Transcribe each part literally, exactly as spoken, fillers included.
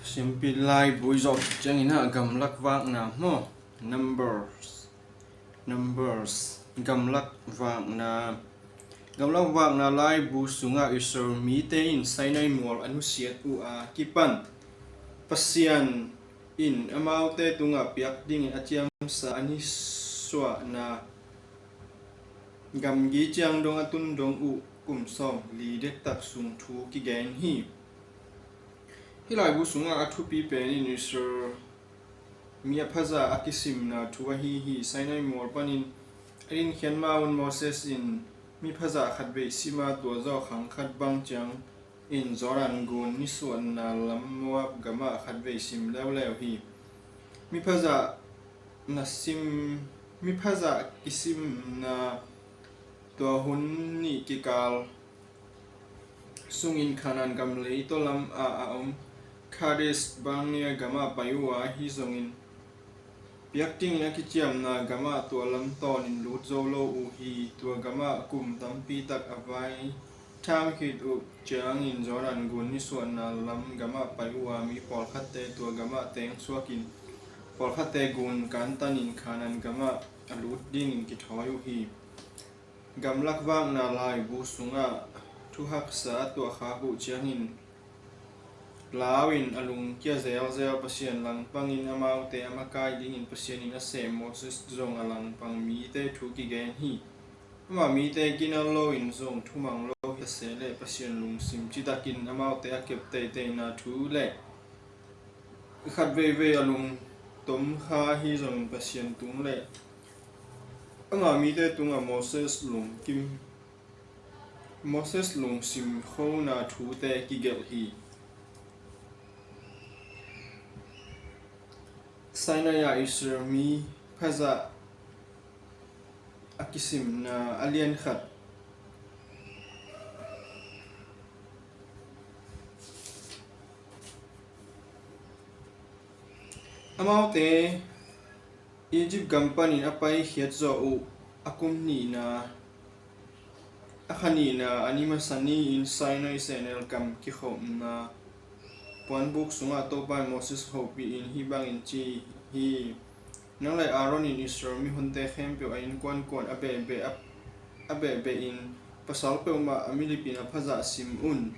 Siampi laibu i zawh ciangin ah gamlak vakna maw? Numbers. Numbers. Gamlak vakna. Gamlak vakna laibu sungah Israel mite in Sinai mual a nusiat uh a kipan Pasian in amaute tungah piak dingin a ciamsa a nisuahna gamgi ciang dong a tun dong uh kum sawm li dektak sung thu kigen hi. Hih laibu sungah a thupi pen in Israel mi a phazah a kisimna thu ahi hi. Sinai mual panin a dinkhiat ma-un Moses in mi phazah khatvei sima tua zawh khang khat bang ciang in Jordan gun nisuahna lam Moab gamah khatvei sim leuleu hi. Mi phazah na sim, mi phazah kisimna tua hun nih kikal sungin Canaan gam leitaw lam a a om Kadesh Barnea gamah pai uh a, ahi zongin piak dingin a kiciamna gamah tua lam tawnin lut zo lo uh hi. Tua gamah kum tampi tak a vai tham khit uh ciangin Jordan gun nisuahna lam gamah pai uh a, mi pawlkhatte tua gamah teng suakin pawlkhatte gun kantanin Canaan gamah a lut dingin kithawi uh hi. Gamlak vakna laibu sungah thuhaksa a tuahkhak uh ciangin lau in a lungkia zelzel Pasian langpangin amaute a makai dingin Pasian in a sem Moses zong a langpang mite thu kigen hi. Amah mite kinal loin zong thumang lo hi a seh leh Pasian lungsim citakin amaute a kep teiteina thu le khat veivei a lungtom kha hi zongin Pasian tung le amah mite tungah Moses lungkim, Moses lungsim khona thute kigelh hi. Sinai ah Israel mi phazah a kisimna a lian khat. Amaute Egypt gam panin a paikhiat zawh uh a kum nihna, a kha nihna a ni masa ni-in Sinai sehnel gam kikhopna puanbuk sungah Topa in Moses hopih in hih bangin ci hi. Nang le Aaron in Israel mihonte khempeuh a innkuankuan a behbeh a, a behbeh in pasal peuhmah a milipin a phazah sim un.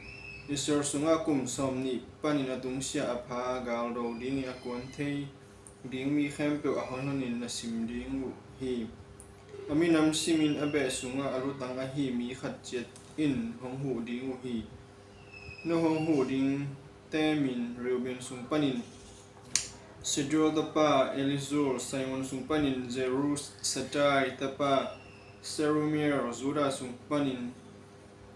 Israel sungah kum sawm nih panin a tungsiah a pha galdo dingin a kuan thei ding mi khempeuh a honhonin na sim ding uh hi. A minam simin a beh sungah a lutang ahi mi khat ciat in hong huh ding uh hi. No hong huh dingte min Reuben sung panin Sedeur tapa Elizur, Simon sung panin Jeru, Sadai tapa Selumiel, Judah sung panin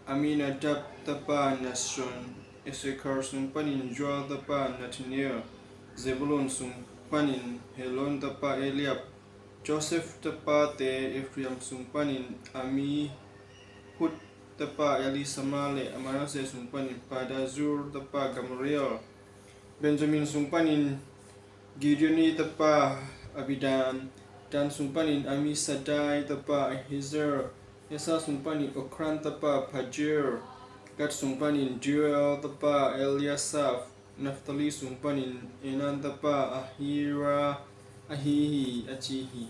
Aminadab tapa Nahshon, Issachar sung panin Joel tapa Nethanel, Zebulun sung panin Helon tapa Eliab, Joseph tapate Ephraim sung panin Amihud tapa Elisama le Manasseh sung panin Pedahzur tapa Gamaliel, Benjamin sung panin Gideoni tapa Abidan, Dan sung panin Amisadai tapa Ahiezer, Isakar sung panin Okran tapa Pagiel, Gad sung panin Jeiel tapa Eliasaf, Naphtali sung panin Enan tapa Ahira ahi hi, a ci hi.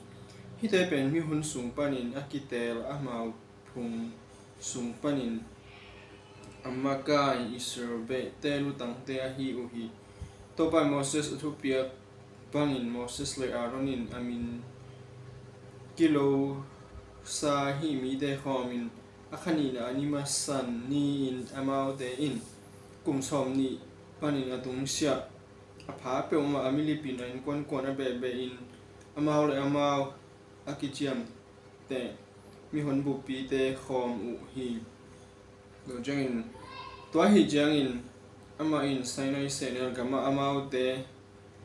Hihte pen mihon sung panin a kiteel amau phung sung panin a makai Israel behte lutangte ahi uh hi. Topa in Moses a thupiak bangin Moses le Aaron in a min kilosa hih mite khawmin a kha nihna a ni masa ni-in amaute in kum sawm nih panin a tungsiah a pha peuhmah a milipin a innkuankuan a behbeh in amau le amau a kiciamteh mihon buppite khawm uh hi. Tua ciangin, tua ahi ciangin amah in Sinai sehnel gamah amaute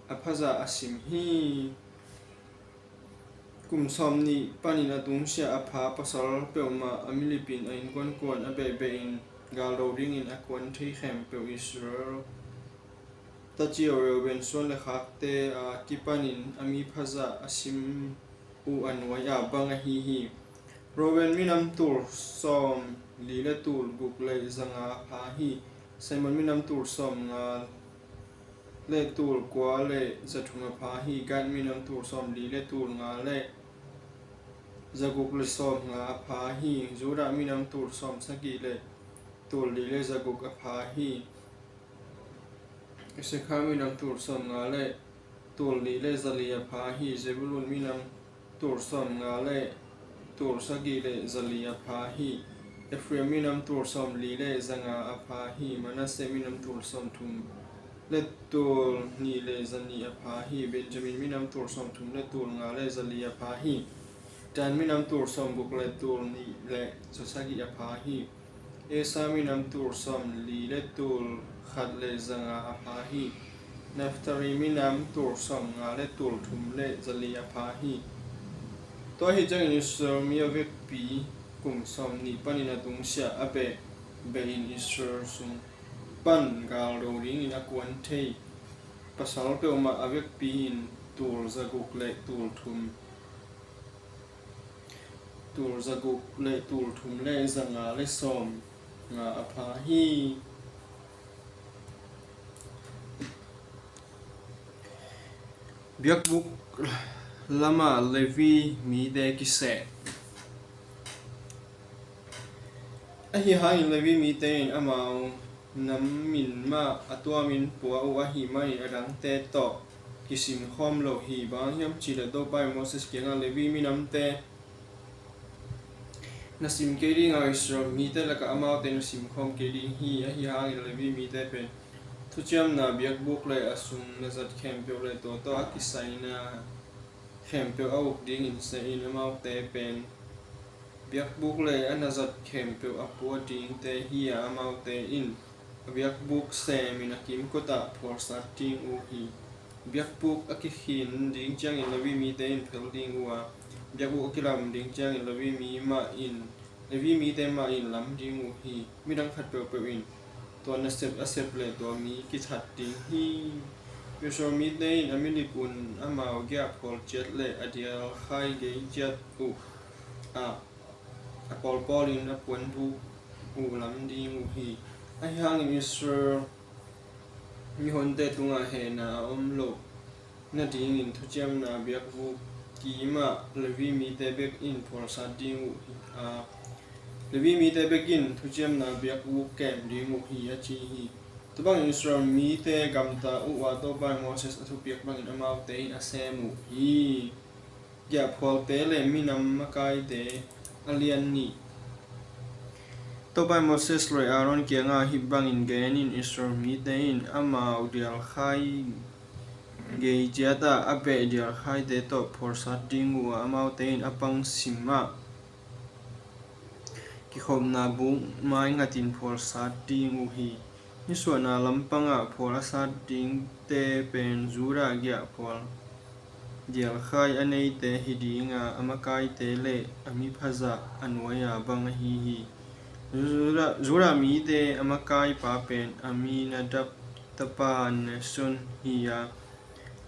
a phazah a sim hi. Kum sawm nih panin a tungsiah a pha pasal peuhmah a milipin a innkuankuan a behbeh in galdo dingin a kuan thei khempeuh Israel tacio Reuben suan le khakte a kipanin a mi phazah a sim uh a nuai-ah bang ahi hi. Reuben minam tul sawm li le tul guk le zanga pha hi. Simon minam tul sawm nga le tul kua le za thum a pha hi. Gad minam tul sawmli le tul nga le za guk le sawmnga a pha hi. Judah minam tul sawmsagih le tul li le za guk a pha hi. Issachar minam tul sawmnga le tul li le za li a pha hi. Zebulun minam tul sawmnga le tul sagih le za li a pha hi. Ephraim minam tul sawmli le za nga a pha hi. Manasseh minam tul sawmthum le tul nih le za nih a pha hi. Benjamin minam tul sawmthum le tul nga le za li a pha hi. Dan minam tul sawmguk le tul nih le za sagih a pha hi. Asher minam tul sawmli le tul khat le za nga a pha hi. Naphtali minam tul sawmnga le tul thum le za li a pha hi. Tua hi ciangin Israel mi a vekpi kum sawmnih panin a tungsiah a beh behin Israel sung pan galdo dingin a kuan thei pasal peuhmah a vekpi in tul za guk le tul thum, tul za guk le tul thum le za nga le sawmnga a pha hi. Biakbuk lama Levi mite kiseh. Ahi hangin Levi mite in amau nam min mah a tuamin pua uh ahi manin a dangte tawh kisim khawm lo hi. Bang hang hiam cihleh Topa in Moses kiangah, Levi minamte na sim kei ding a, Israel mite lakah amaute na sim khawm kei ding hi. Ahi hangin Levi mite pen thuciamna biakbuk le a sung na zat khempeuh le tua tawh a kisaina khempeuh a uk dingin seh in. Amaute pen biakbuk le a na zat khempeuh a pua dingte hi a, amaute in a biakbuk semin a kimkotah phualsat ding uh hi. Biakbuk a kikhin ding ciangin Levi mite in phel ding uh a, biakbuk a kilam ding ciangin Levi mi mah in, Levi mite mah in lam ding uh hi. Midang khat peuhpeuh in tua nasep a sep le tua mi kithat ding hi. Israel mite in a milip un amau giahphual ciat le a dialkhai gei ciat uh a, a pawlpawlin a puanbuk uh lam ding uh hi. Ahi hangin Israel mihonte tungah hehna a om loh nadingin thuciamna biakbuk kimah Levi mite bek in phualsat ding uh hi. A, Levi mite bek in thuciamna biakbuk kem ding uh hi, a ci hi. Tua bangin Israel mite gamta uh a, Topa in Moses a thupiak bangin amaute in a sem uh hi. Giahphualte le minam makaite a lian nih. Topa in Moses le Aaron kiangah hih bangin gen in, Israel mite in amau dialkhai gei ciatah a beh dialkhaite tawh phualsat ding uh a, amaute in a pang simah kikhopna buk mai ngatin phualsat ding uh hi. Nisuahna lampangah phual a sat dingte pen Judah giahphual dialkhai a neite hi dinga, a makaite le a miphazah a nuai-a bang ahi hi. Judah, Judah mite a makaipa pen Aminadab tapa Nahson hi a,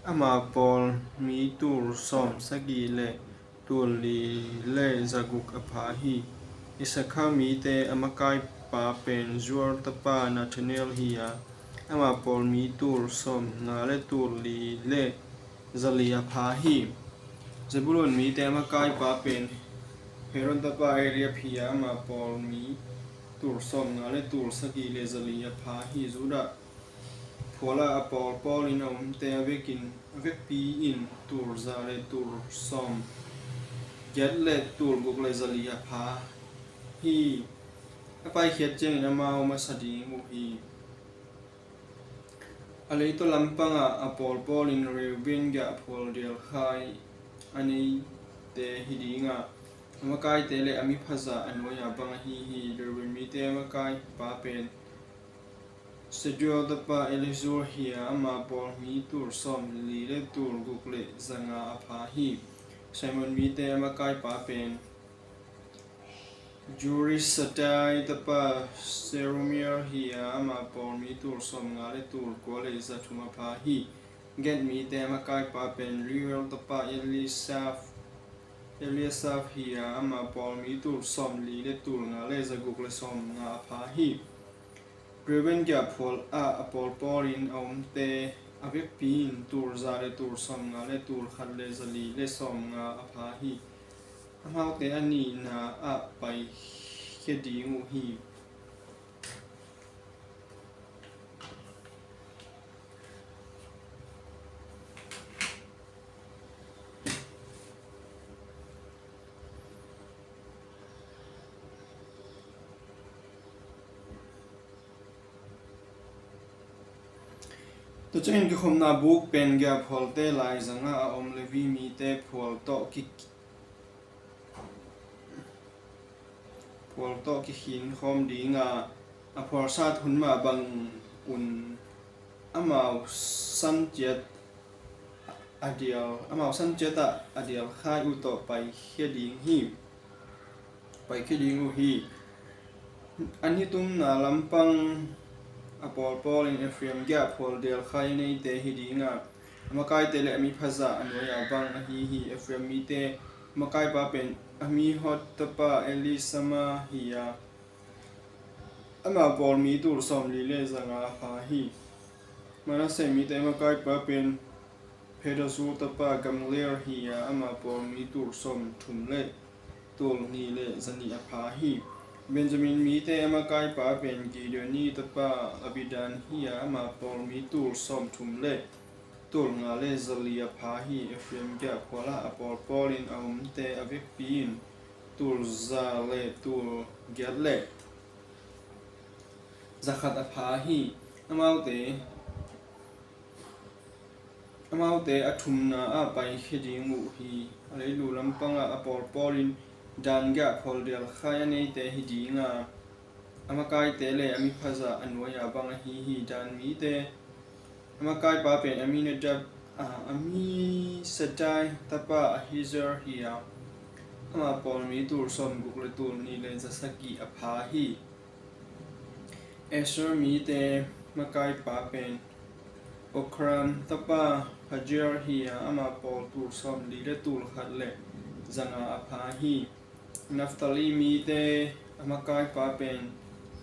ama pawl mi tul sawm sagih le tul li le za guk a pha hi. Issachar mite a makaipa pen Zuar tapa Nethanel hi a, ama pawl mi tul sawm nga le tul li le za li a pha hi. Zebulun mite a makaipa pen Heron tapa Eliab hi a, ama pawl mi tul sawm nga le tul sagih le za li a pha hi. Judah phualah a pawlpawlin a omte a vekin, a vekpi in tul za le tul sawm giat le tul guk le za li a pha hi. A paikhiat ciangin amau masa ding uh hi. A leitaw lampangah a pawlpawlin Reuben giahphual dialkhai a neite hi dinga, a makaite le a miphazah a nuai-a bang ahi hi. Reuben mite a makaipa pen Sedeur tapa Elizur hi a, ama pawl mi tul sawm li le tul guk le za nga a pha hi. Simeon mite a makaipa pen Zurisadai tapa Selumiel hi a, ama pawl mi tul sawm nga le tul kua le za thum a pha hi. Gad mite a makaipa pen Reuel tapa Elisaf, Eliasaf hi a, ama pawl mi tul sawm li le tul nga le za guk le sawm nga a pha hi. Reuben giahphual ah a pawlpawlin a omte a vekpi in tul za le tul sawmnga le tul khat le zali le sawmnga a pha hi. Amaute a nihna ah paikhia ding uh hi. Tua ciangin kikhopna buk pen giahphualte laizangah a om Levi mite phual tawh ki phual tawh kikhin khawm ding a, a phualsat hun mah bangun amau san ciat a dial, amau san ciat ah a dial khai uh tawh paikhia ding hi, paikhia ding uh hi. An nitumna lampang a pawlpawl in Ephraim giahphual dial khai a neite hi ding a, a makaite le a miphazah a nuai-ah bang ahi hi. Ephraim mite makaipa pen Amihud tapa Elisama hi a, ama pawl mi tul sawmli le zanga a pha hi. Manasseh mite makaipa pen Pedahzur tapa Gamliel hi a, ama pawl mi tul sawmthum le tul nih le zanih a pha hi. Benjamin mite a makaipa pen Gideoni tapa Abidan hi a, ama pawl mi tul sawmthum le tul nga le zali a pha hi. Ephraim giahphual ah a pawlpawl in a omte a vekpi in tul za le tul giat le zakhat a pha hi. Amaute, amaute a thumna ah paikhia ding uh hi. A leilu lampangah a pawlpawl in Dan giahphual dial khai a neite hi ding a, a makaite le a miphazah a nuai-ah bang ahi hi. Dan mite a makaipa pen Aminadab, ah, Amisadai tapa Ahiezer hi a, ama pawl mi tul sawmguk le tul nih le zasagih a pha hi. Asher mite makaipa pen Okran tapa Pagiel hi a, ama pawl tul sawmli le tul khat le zanga a pha hi. Naphtali mite a makaipa pen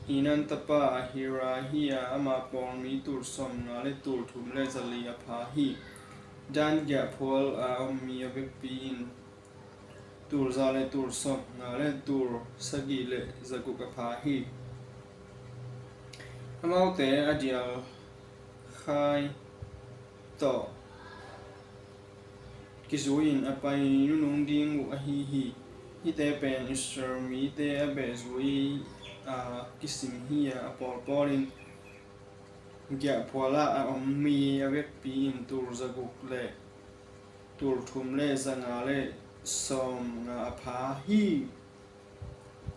Enan tapa Ahira hi a, ama pawl mi tul sawmnga le tul thum le zali a pha hi. Dan giahphual a om mi a vekpi in tul za le tul sawmnga le tul sagih le zaguk a pha hi. Amaute a dial khai tawh kizui-in a pai nunung ding uh ahi hi. Hihte pen Israel mite a behzui a kisim hi a, a pawlpawl in giahphual ah a om mi a vekpi in tul zaguk le tul thum le zanga le sawmnga a pha hi.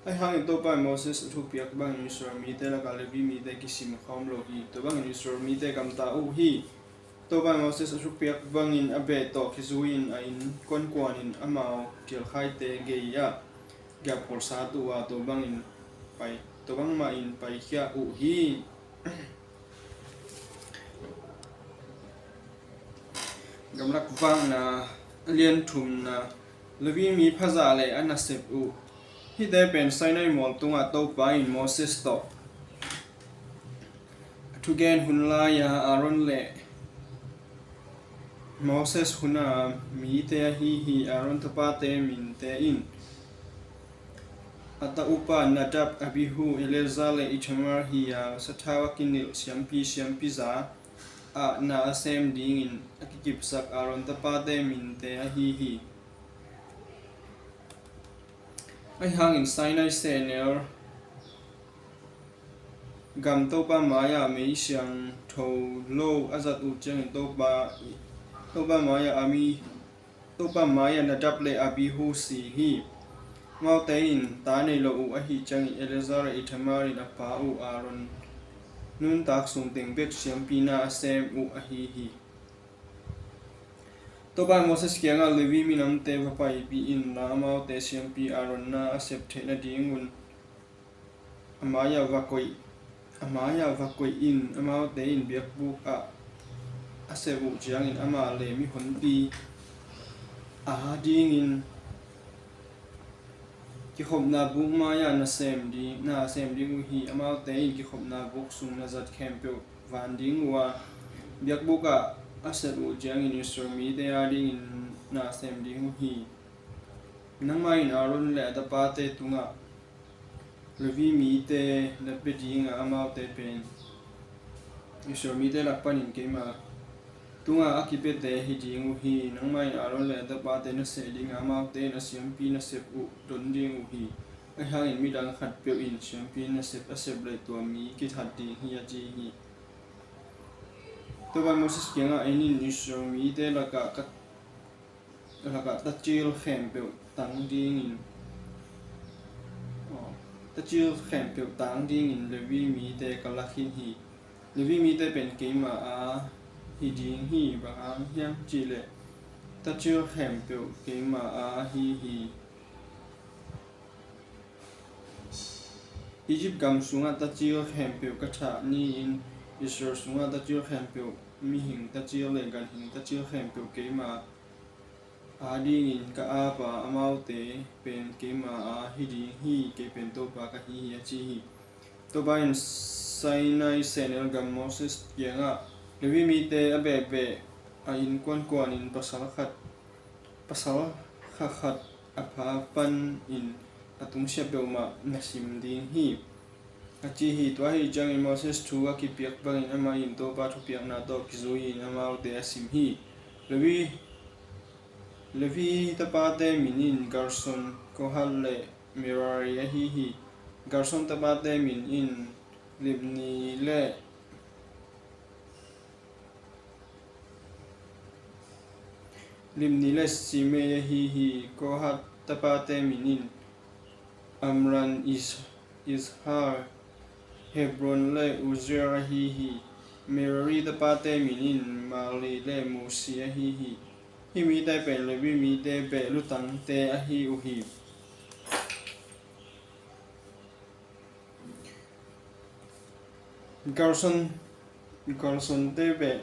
Ahi hangin Topa in Moses a thupiak bangin Israel mite lakah Levi mite kisim khawm lo hi. Tua bangin Israel mite gamta uh hi. Topa in Moses a thupiak bangin a beh tawh kizui-in a inn kuankuanin amau dialkhaite gei-ah giahphual sat uh a, tua bangin pai, tua bangmahin paikhia uh hi. Gamlak vakna a lian thumna. Levi mi phazah le a nasep uh. Hihte pen Sinai mual tungah Topa in Moses tawh a thugen hun lai-a Aaron le Moses hun a mite ahi hi. Aaron tapate minte in a ta upa Nadab, Abihu, Eleazar le Ithamar hi a, sathau a kinilh siampi, siampiza ah na a sem dingin a kikipsak Aaron tapate minte ahi hi. Ahi hangin Sinai sehnel gam Topa mai-ah mei siangtho lo a zat uh ciangin Topa, Topa mai-ah a mi Topa mai-ah Nadab le Abihu si hi. Amaute in ta nei lo uh ahih ciangin Eleazar le Ithamar in a pa uh Aaron nuntak sung teng bek siampina a sem uh ahi hi. Topa in Moses kiangah, Levi minamte va paipih inla, amaute siampi Aaron na a sep theih nadingun a mai-ah va koih, a mai-ah va koih in. Amaute in biakbuk ah a sep uh ciangin amah le mihonpi a dingin kikhopna buk mai-ah na sem ding, na sem ding uh hi. Amaute in kikhopna buk sung na zat khempeuh van ding uh a, Biakbuk ah a sep uh ciangin Israel mite adingin na sem ding uh hi. Nangmah in Aaron le a tapate tungah Levi mite na pia ding a, amaute pen Israel mite lak panin keima tungah a kipiate hi ding uh hi. Nangmah in Aaron le a tapate na seh ding a, amaute in a siampi nasep uh don ding uh hi. Ahi hangin midang khatpeuh in siampi nasep a sep leh tua mi kithat ding hi, a ci hi. Tua bang Moses kiangah, "En in, Israel mite lakah ka, lakah tacil khempeuh tang dingin, aw, tacil khempeuh tang dingin Levi mite ka la khin hi. Levi mite pen keima a hi ding hi, bang hang hiam cih leh tacil khempeuh keima a hi hi. Egypt gam sungah tacil khempeuh ka thah ni-in Israel sungah tacil khempeuh, mihing tacil le ganhing tacil khempeuh keima adingin ka ap a, amaute pen keima a hi ding hi. Kei pen Topa ka hi hi," a ci hi. Topa in Sinai sehnel gam Moses kiangah, "Levi mite a behbeh a innkuan kuanin pasal khat, pasal khat khat a pha panin a tungsiah peuhmah na sim ding hi," a ci hi. Tua ahih ciangin Moses thu a kipiak bangin amah in Topa thupiakna tawh kizui-in amaute a sim hi. Levi, Levi tapate min in Gerson, Kohat le Merari ahi hi. Gerson tapate min in Libni le Libni le Simei ahi hi. Kohat tapate min in Amram, Is-, Izhar, Hebron le Uzziel ahi hi. Merari tapate min in Mahli le Musi ahi hi. Hih mite pen Levi mite beh lutangte ahi uh hi. Gerson, Gersonte beh,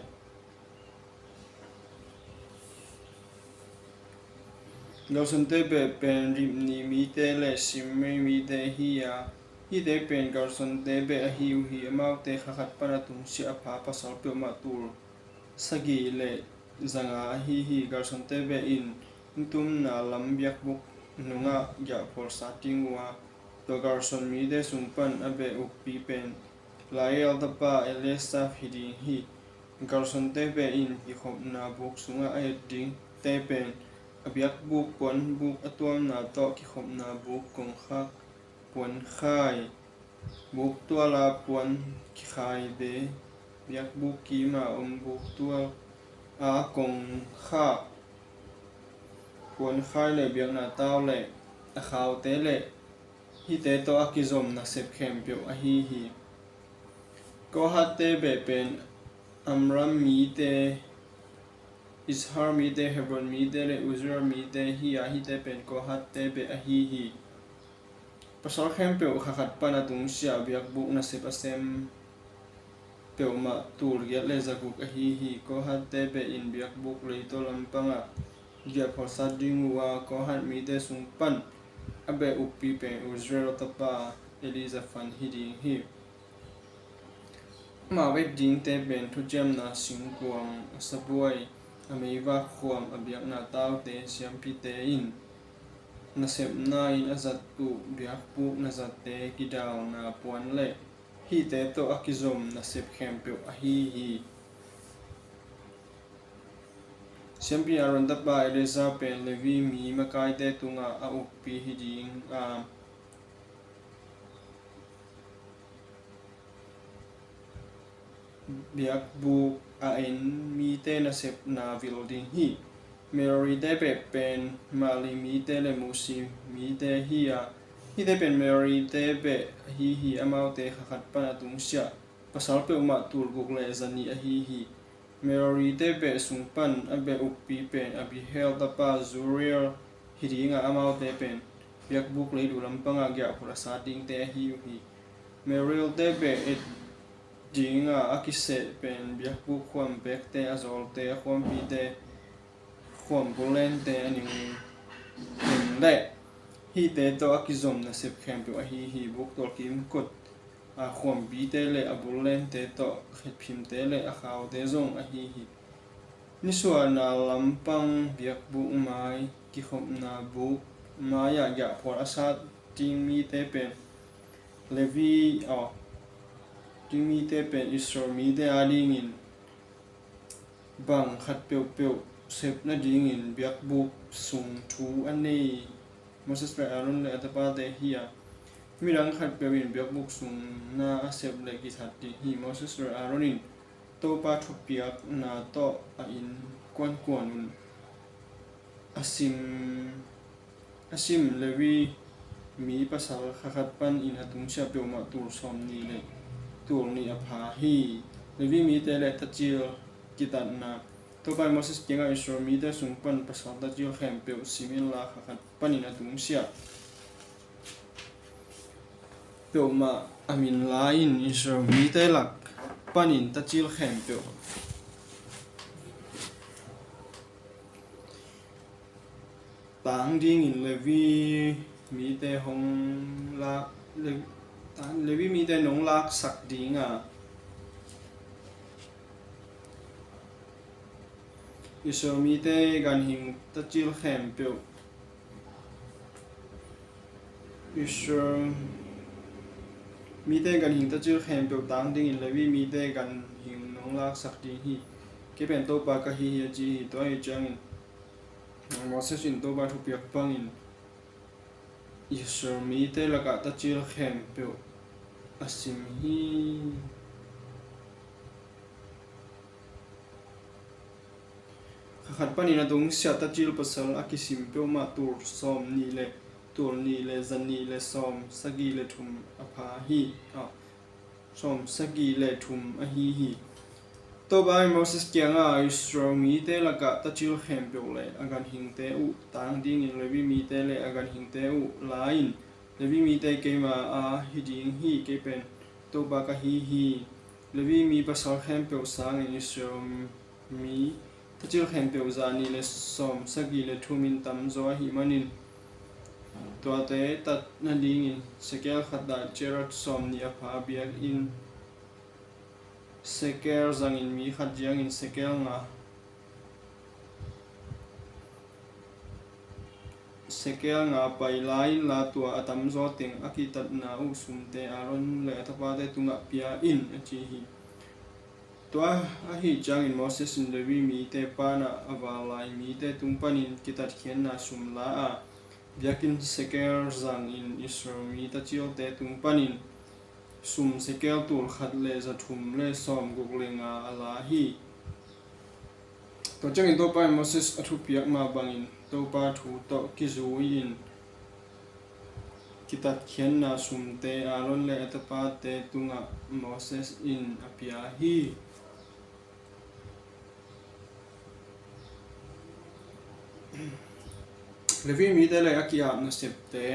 Gersonte beh pen Libni mite le Simei mite hi a, hihte pen Gersonte beh ahi uh hi. Amaute kha khat pan a tungsiah a pha pasal peuhmah tul sagih le zanga ahi hi. Gersonte beh in nitumna lam biakbuk nungah giahphual sat ding uh a, tua Gerson mite sung pan a beh ukpi pen Lael tapa Eliasaf hi ding hi. Gersonte beh in kikhopna buk sungah a et dingte pen a biakbuk puanbuk a tuamna tawh kikhopna buk kongkhak puankhai, buktual a puan kikhaite, biakbuk kim a om buktual a kongkhak puankhai le biakna tau le a khaute le hihte tawh a kizom nasep khempeuh ahi hi. Kohatte beh pen Amram mite, Izhar mite, Hebron mite le Uzziel mite hi a, hihte pen Kohatte beh ahi hi. Pasal khempeuh kha khat pan a tungsiah biakbuk nasep a sem peuhmah tul giat le zaguk ahi hi. Kohatte beh in biakbuk leitaw lampangah giahphual sat ding uh a, Kohat mite sung pan a beh ukpi pen Uzziel tapa Elizaphan hi ding hi. Amau et dingte pen thuciamna singkuang, a sabuai, a meivak khuam, a biakna taute, siampite in nasepna in a zat uh biakbuk nazatte, kidalna puan le hihte tawh a kizom nasep khempeuh ahi hi. Siampi Aaron tapa Eleazar pen Levi mi makaite tungah a ukpi hi ding a, biakbuk a en mite nasepna vil ding hi. Merarite beh pen Mahli mite le Musi mite hi a, hihte pen Merarite beh ahi hi. Amaute kha khat pan a tungsiah pasal peuhmah tul guk le zanih ahi hi. Merarite beh sung pan a beh ukpi pen Abihail tapa Zuriel hi ding a, amaute pen biakbuk leilu lampangah giahphual a sat dingte ahi uh hi. Merarite beh et ding a, a kiseh pen biakbuk khuam pekte, a zawlte, a khuampite, khuam bullente, a ning, ning le hihte tawh a kizom nasep khempeuh ahi hi. Buktual kimkot a khuampite le a bul lente tawh khetphimte le a khaute zong ahi hi. Nisuahna lampang biakbuk mai, kikhopna buk mai-ah giahphual a sat ding mite pen Levi, aw, ding mite pen Israel mite adingin bang khat peuhpeuh sep nadingin biakbuk sung thu a nei Moses le Aaron le a tapate hi a, midang khat peuh in biakbuk sung na a sep le kithat ding hi. Moses le Aaron in Topa thupiakna tawh a innkuankuan un a sim a sim Levi mi pasal kha khat panin a tungsiah peuhmah tul sawm nih le tul nih a pha hi. Levi mite le tacil kitatna. Topa in Moses kiangah Israel mite sung pan pasal tacil khempeuh sim inla kha khat panin a tungsiah peuhmah a min la in. Israel mite lak panin tacil khempeuh tang dingin Levi mite hong lak, Le-, tang, Levi mite nong laksak ding a, Israel mite ganhing tacil khempeuh, Israel mite ganhing tacil khempeuh tang dingin Levi mite ganhing nong laksak ding hi. Kei pen Topa ka hi hi, a ci hi. Tua ahih ciangin Moses in Topa thupiak bangin Israel mite lakah tacil khempeuh a sim hi. Kha khat panin a tungsiah tacil pasal a kisim peuhmah tul sawm nih le tul nih le za nih le sawm sagih le thum a pha hi. Aw, sawm sagih le thum ahi hi. Topa in Moses kiangah Israel mite lakah tacil khempeuh le a ganhingte uh tang dingin Levi mite le a ganhingte uh la in. Levi mite keima a hi ding hi. Kei pen Topa ka hi hi. Levi mi pasal khempeuh sangin Israel mi tacil khempeuh za nih le sawm sagih le thum in tamzaw ahih manin tuate tat nadingin sekel khat ah gerah sawm nih a pha biakinn sekel zangin mi khat ciangin sekel nga, sekel nga pai la inla tua a tamzaw teng a kitatna uh sumte Aaron le a tapate tungah pia in, a ci hi. Tua ahih ciangin Moses in Levi mite panah a val lai mite tung panin kitatkhiatna sum la a, biakinn sekel zangin Israel mi tacilte tung panin sum sekel tul khat le za thum le sawm guk le nga a la hi. Tua ciangin Topa in Moses a thupiak mah bangin Topa thu tawh kizui in kitatkhiatna sumte Aaron le a tapate tungah Moses in a pia hi. Levi mite le a ki-ap nasepte.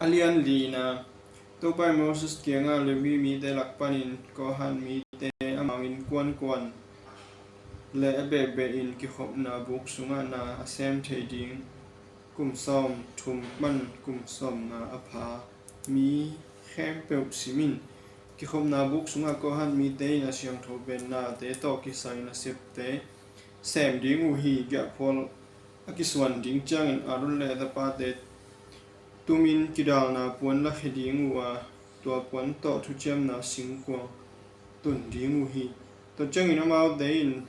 A lian lina. Topa in Moses kiangah Levi mite lak panin Kohat mite amau innkuankuan le a behbeh in kikhopna buk sungah na a sem thei ding kum sawm thum pan kum sawm nga a pha mi khempeuh sim in. Kikhopna buk sungah Kohat mite in a siangtho pen nate tawh kisai nasepte sem ding uh hi. Giahphual a kisuan ding ciangin Aaron le a tapate tumin kidalna puan lakhia ding uh a, tua puan tawh thuciamna singkuang tun ding uh hi. Tua ciangin amaute in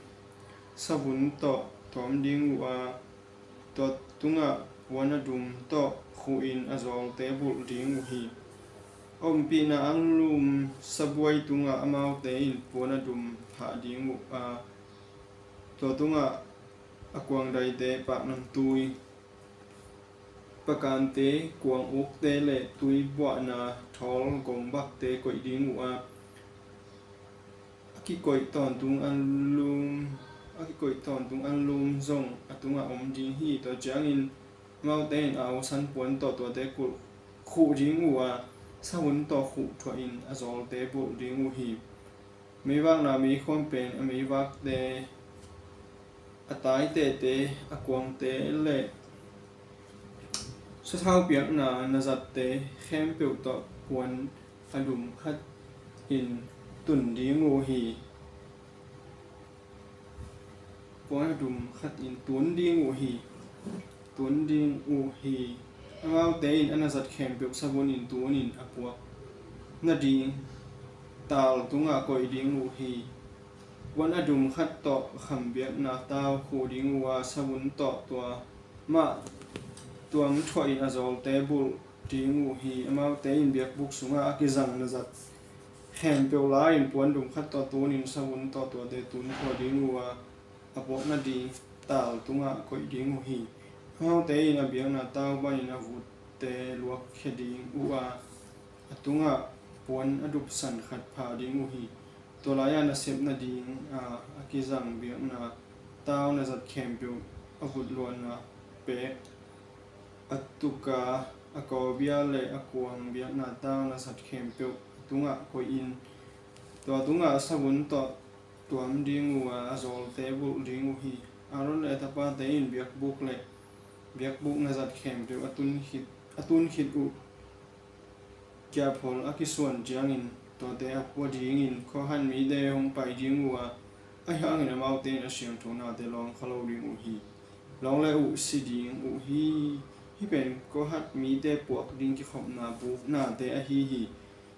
savun tawh tawm ding uh a, tua tungah puan a dum tawh khuhin a zawlte bulh ding uh hi. A ompihna anlum sabuai tungah amaute in puan a dum phah ding uh a, tua tungah a kuangdaite, paknamtui, pakante, kuang ukte le tui buahna thawl gombakte koih ding uh a, a kikoih tawntung anlum, a kikoih tawntung anlum zong a tungah om ding hi. Tua ciangin amaute in a usan puan tawh tuate kulh khuh ding uh a, savun tawh khuh thuahin a zawlte bulh ding uh hi. Meivakna meikhuam pen a meivakte, a taitehte, a kuangte le Sathau piakna na zatte khempeuh tawh puan a dum khat in tun ding uh hi. Puan a dum khat in tun ding uh hi. Tun ding uh hi. Amaute in a na zat khempeuh savun in tun in a puak nading tal tungah koih ding uh hi. Puan a dum khat tawh kham biakna tau khuh ding uh a, savun tawh tua mah tuam thuah in a zawlte bulh ding uh hi. Amaute in biakbuk sungah a kizang na zat khempeuh la-in puan dum khat tawh tun in savun tawh tuate tun thuah ding uh a, a puak nading tal tungah koih ding uh hi. Amaute in a biakna tau banin a vutte luakkhia ding uh a, a tungah puan a dupsan khat pha ding uh hi. Tua lai-ah nasep nading a, a kizang biakna tau na zat khempeuh, a vut luahna pek, a tuka, a kawbia le a kuang biakna tau na zat khempeuh a tungah koih in, tua tungah savun tawh tuam ding uh a, a zawlte bulh ding uh hi. Aaron le a tapate in biakbuk le biakbuk na zat khempeuh a tun khit, a tun khit uh kiaphol a kisuan ciangin tuate a pua dingin Kohat mite hong pai ding uh a, ahi hangin amaute in a siangtho nate lawng kha lo ding uh hi. Lawng le uh si ding uh hi. Hih pen Kohat mite puak ding kikhopna buk nate ahi hi.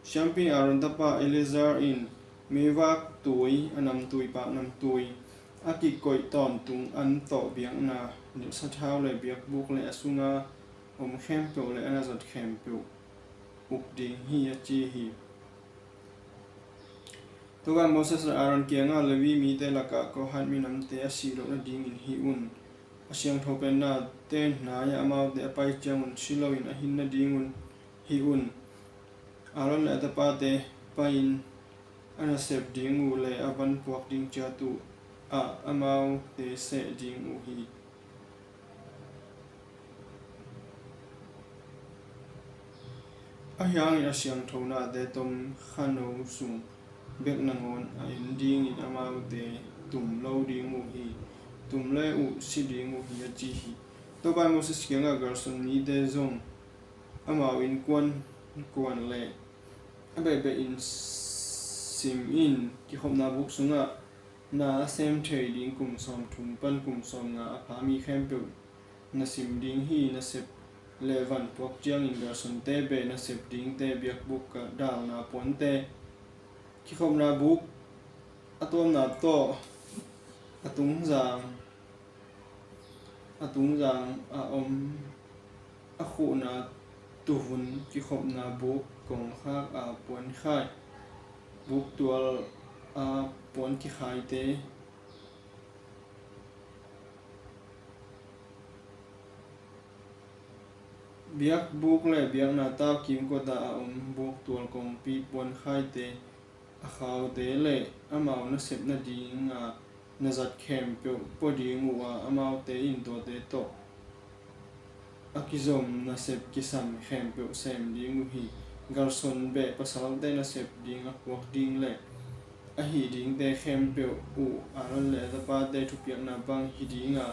Siampi Aaron tapa Eleazar in meivak tui, a namtui, paknamtui a kikoih tawntung an tawh biakna sathau le biakbuk le a sunga om khempeuh le a na zat khempeuh uk ding hi, a ci hi. Tua ban Moses le Aaron kiangah, Levi mite lakah Kohat minamte a sih loh nadingin hih un. A siangtho pen nate hnai-ah amaute a pai ciangun si loin a hin nadingun hih un. Aaron le a tapate pai-in a nasep ding uh le a van puak ding ciat uh ah amaute seh ding uh hi. Ahi hangin a siangtho nate tom khano sung bek nangawn a en dingin amaute tum lo ding uh hi. Tum le uh si ding uh hi, a ci hi. Topa in Moses kiangah, Gerson mite zong amau innkuan kuan le a behbeh in sim in, kikhopna buk sungah na a sem thei ding kum sawmthum pan kum sawmnga a pha mi khempeuh na sim ding hi. Nasep le van puak ciangin Gersonte beh nasep dingte, biakbuk ah dalna puante, kikhopna buk a tuamna tawh a tungzang, a tungzang a om a khuhna tuvun, kikhopna buk kongkhak a puankhai, buk tual a puan kikhaite, biakbuk le biakna tau kimkot ah a om buk tual kongpi puankhaite, a khaute le amau nasep nadinga na zat khempeuh pua ding uh a, amaute in tuate tawh a kizom nasep kisam khempeuh sem ding uh hi. Gerson beh pasalte nasep ding a puak ding le a hih dingte khempeuh uh Aaron le a tapate thupiakna bang hi dinga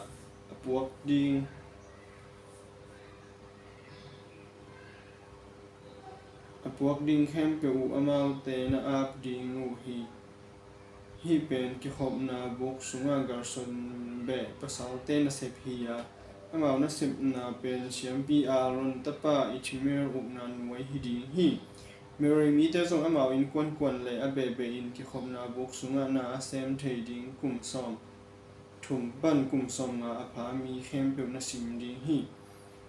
a puak ding, a puak ding khempeuh uh amaute na ap ding uh hi. Hih pen kikhopna buk sungah Gerson beh pasalte nasep hi a, amau nasepna pen siampi Aaron tapa Ithamar ukna nuai hi ding hi. Merari mite zong amau innkuankuan le a behbeh in kikhopna buk sungah na a sem thei ding kum sawm thum pan kum sawmnga a pha mi khempeuh na sim ding hi.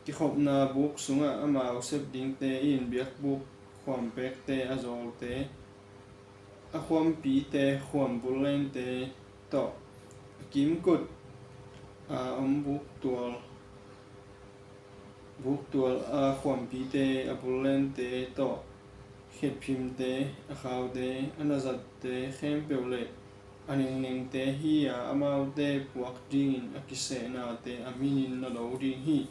Kikhopna buk sungah amau sep dingte in biakbuk khuampekte, a zawlte, a khuampite, khuam bullente tawh, a kimkot a om buk tual, buk tual a khuampite, a bullente tawh, khetphimte, a khaute, a nazatte khempeuh le a nengnengte hi a, amaute puak dingin a kisehnate a minin na lo ding hi.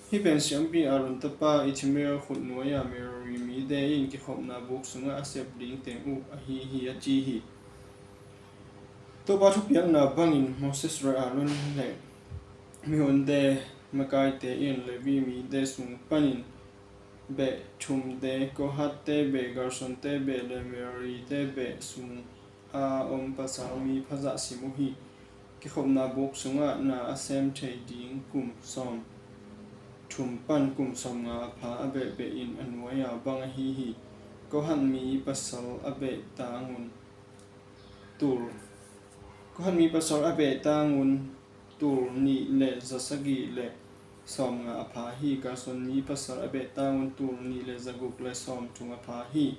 Hih pen siampi Aaron tapa Ithamar khutnuai-a Merari mite in kikhopna buk sungah a sep ding teng uh ahi hi, a ci hi. Topa thupiakna bangin Moses le Aaron le mihonte makaite in Levi mite sung panin beh thumte, Kohath-te beh, Gershon-te beh le Merari-te beh sung a om pasal mi phazah sim uh hi. Kikhopna buk sungah na a sem thei ding kum sawm thum pan kum sawm nga a pha a behbeh in a nuai-a bang ahi hi. Kohath mi pasal a behtang un tul Kohath mi pasal a behtang un tul nih le za sagih le sawm nga a pha hi. Gershon mi pasal a behtang un tul nih le za guk le sawm thum a pha hi.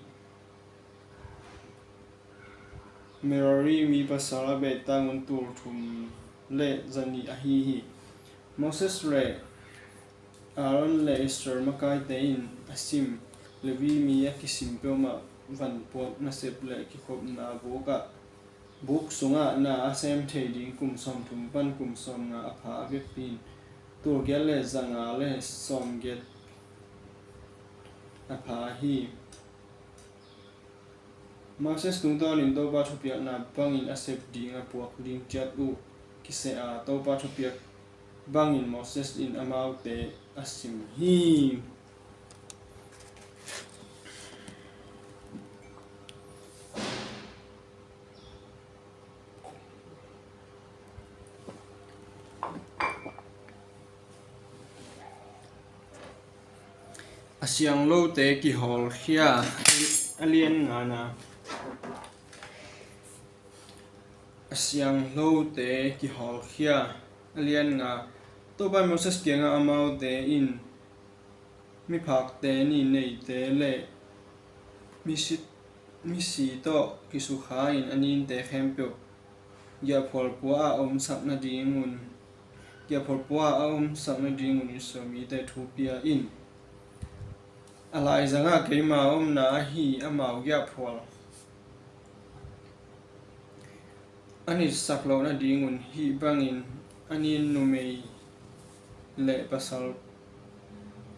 Merari mi pasal a behtang un tul thum le za nih ahi hi. Moses le Aaron le Israel makaite in a sim Levi mi a kisim peuhmah vanpuak nasep le kikhopna buk ah, buk sungah na a sem thei ding kum sawm thum pan kum sawm nga a pha a vekpi in tul giat le za nga le sawm giat a pha hi. Moses tungtawnin Topa thupiakna bangin a sep ding a puak ding ciat uh kiseh a, Topa thupiak bangin Moses in amaute a sim hi. A sianglote kihawlkhia a lian ngana. A sianglote kihawlkhia a lian nga. Topa in Moses kiangah amaute in miphakte, nih neite le misi, misi tawh kisukha in a ninte khempeuh giahphual pua ah a omsak nadingun, giahphual pua ah a omsak nadingun Israel mite thu pia in. A laizangah keima omna ahi amau giahphual a nitsak loh nadingun hih bangin a nin numei le pasal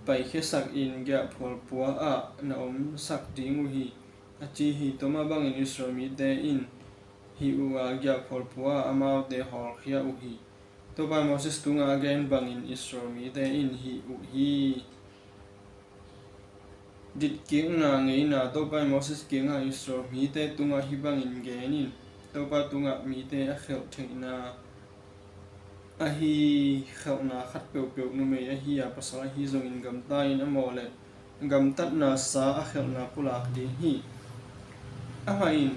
paikhiasak in giahphual pua ah na omsak ding uh hi, a ci hi. Tua mah bangin Israel mite in hih uh a giahphual pua ah amaute hawlkhia uh hi. Topa in Moses tungah a gen bangin Israel mite in hih uh hi. Ditkikna ngeina. Topa in Moses kiangah Israel mite tungah hih bangin gen in, Topa tungah mite a khelh theihna ahi khelhna khat peuhpeuh, numei ahi a pasal ahi zongin gamta in a mawh le gamtatna sa a khelhna pulak ding hi. Amah in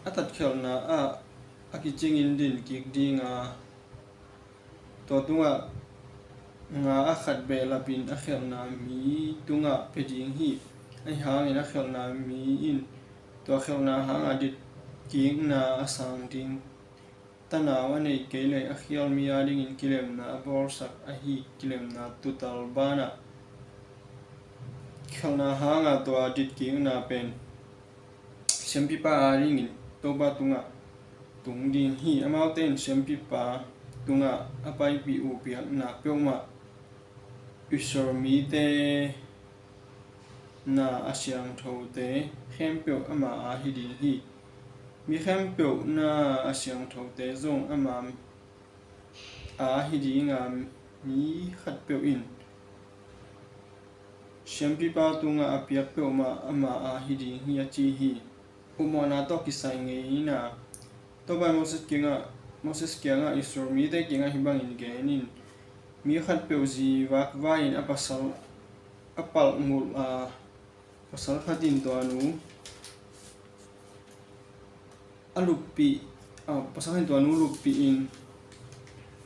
a tatkhelhna ah a kicingin din kik ding a, tua tungah nga a khat behlapin a khelhna mi tungah pia ding hi. Ahi hangin a khelhna mi in tua khelhna hanga ditkikna a sang ding tanau a nei kei leh a khial mi adingin kilemna a bawlsak ahi kilemna tuutal banah khelhna hanga tua ditkikna pen siampipa adingin Topa tungah tung ding hi. Amaute in siampipa tungah a paipih uh piakna peuhmah Israel mite na a siangthote khempeuh ama a hi ding hi. Mi khempeuh na a siangthote zong ama a hi dinga, mi khatpeuh in siampipa tungah a piak peuhmah ama a hi ding hi, a ci hi. Upmawhna tawh kisai ngeina. Topa in Moses kiangah, Moses kiangah Israel mite kiangah hih bangin gen in, mi khatpeuh zi vakvai in a pasal a palh ngulh a, pasal khat in tua nu a luppih, a, pasal khat in tua nu luppih in,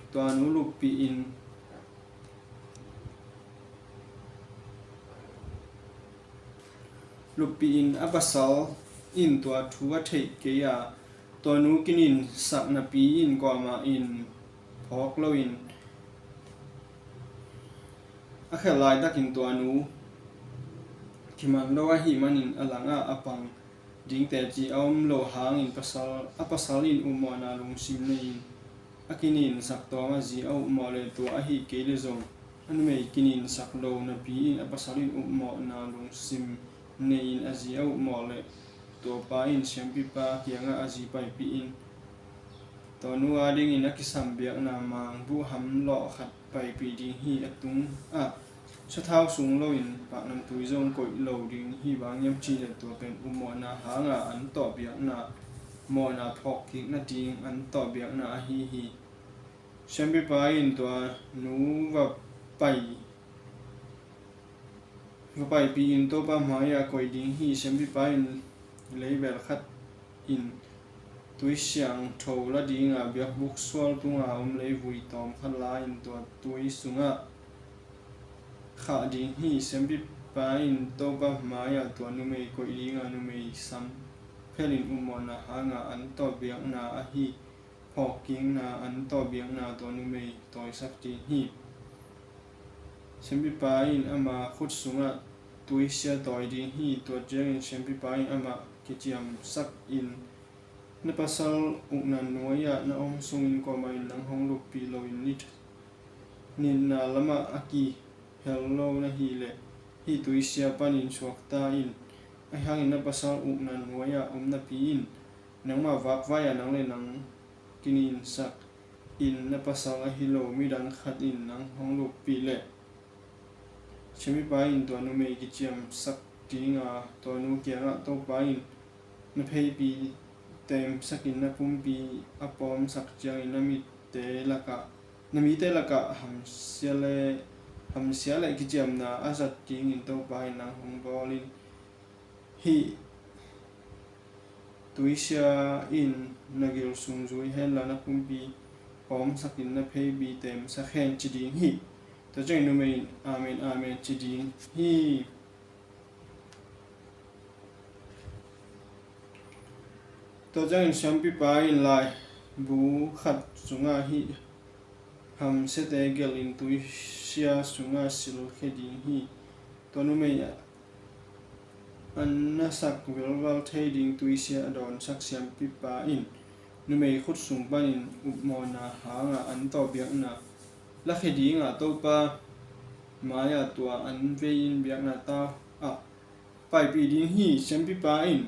tua nu luppih in, luppih in a pasal in tua thu a theih kei a, tua nu kininsak napi in kuamah in phawk loin a khelh laitakin tua nu kiman lo ahih manin a langah a pang ding teci a om lo hangin pasal, a pasal in upmawhna lungsim nei-in a kininsak tawm a zi a upmawh leh tua ahih kei leh zong a numei kininsak lo napi in a pasal in upmawhna lungsim nei-in a zi a upmawh leh tuapa in siampipa kiangah a zi paipih in Tua nu adingin a kisam biakna mangbuh hamlawh khat paipih ding hi. A tungah sathau sung loin paknamtui zong koih lo ding hi. Bang hiam cih leh tua pen upmawhna hanga an tawh biakna, mawhna phawkkik nading an tawh biakna ahi hi. Siampipa in tua nu va pai va paipih in Topa hmaiah koih ding hi. Siampipa in leibel khat in tui siangtho la dinga biakbuk sual tunga om leivui tawm khat la-in tua tui sungah khah ding hi. Siampipa in Topa hmaiah tua numei koih dinga numei sam phelin upmawhna hanga an tawh biakna ahi phawkkikna an tawh biakna tua numei tawisak ding hi. Siampipa in ama khut sungah tuisia tawi ding hi. Tua ciangin siampipa in amah kiciamsak in, na pasal ukna nuai-ah na om sungin kuamah in nang hong luppih loin nit nitna lamah a kihel lo na hih leh hih tuisia panin suakta in. Ahi hangin na pasal ukna nuai-ah om napi in nangmah vakvai-ah nang le nang kininsak in na pasal ahi lo midang khat in nang hong luppih leh, siampipa in tua numei kiciamsak dinga tua nu kiangah, Topa in na pheipi temsakin na pumpi a pawmsak ciangin na mite lakah, na mite lakah hamsia le, hamsia le kiciamna a zat dingin Topa in nang hong bawl in, hih tuisia in na gil sung zui henla na pumpi pawmsakin na pheipi temsak hen, ci ding hi. Tua ciangin numei in, Amen, amen, ci ding hi. Tua ciangin siampipa in laibu khat sungah hih hamsiate gelhin tuisia sungah silkhia ding hi. Tua numei an nasak velval thei ding tuisia a dawnsak siampipa in numei khut sung panin upmawhna hanga an tawh biakna lakhia dinga Topa mai-ah tua an vei-in biakna tau ah paipih ding hi. Siampipa in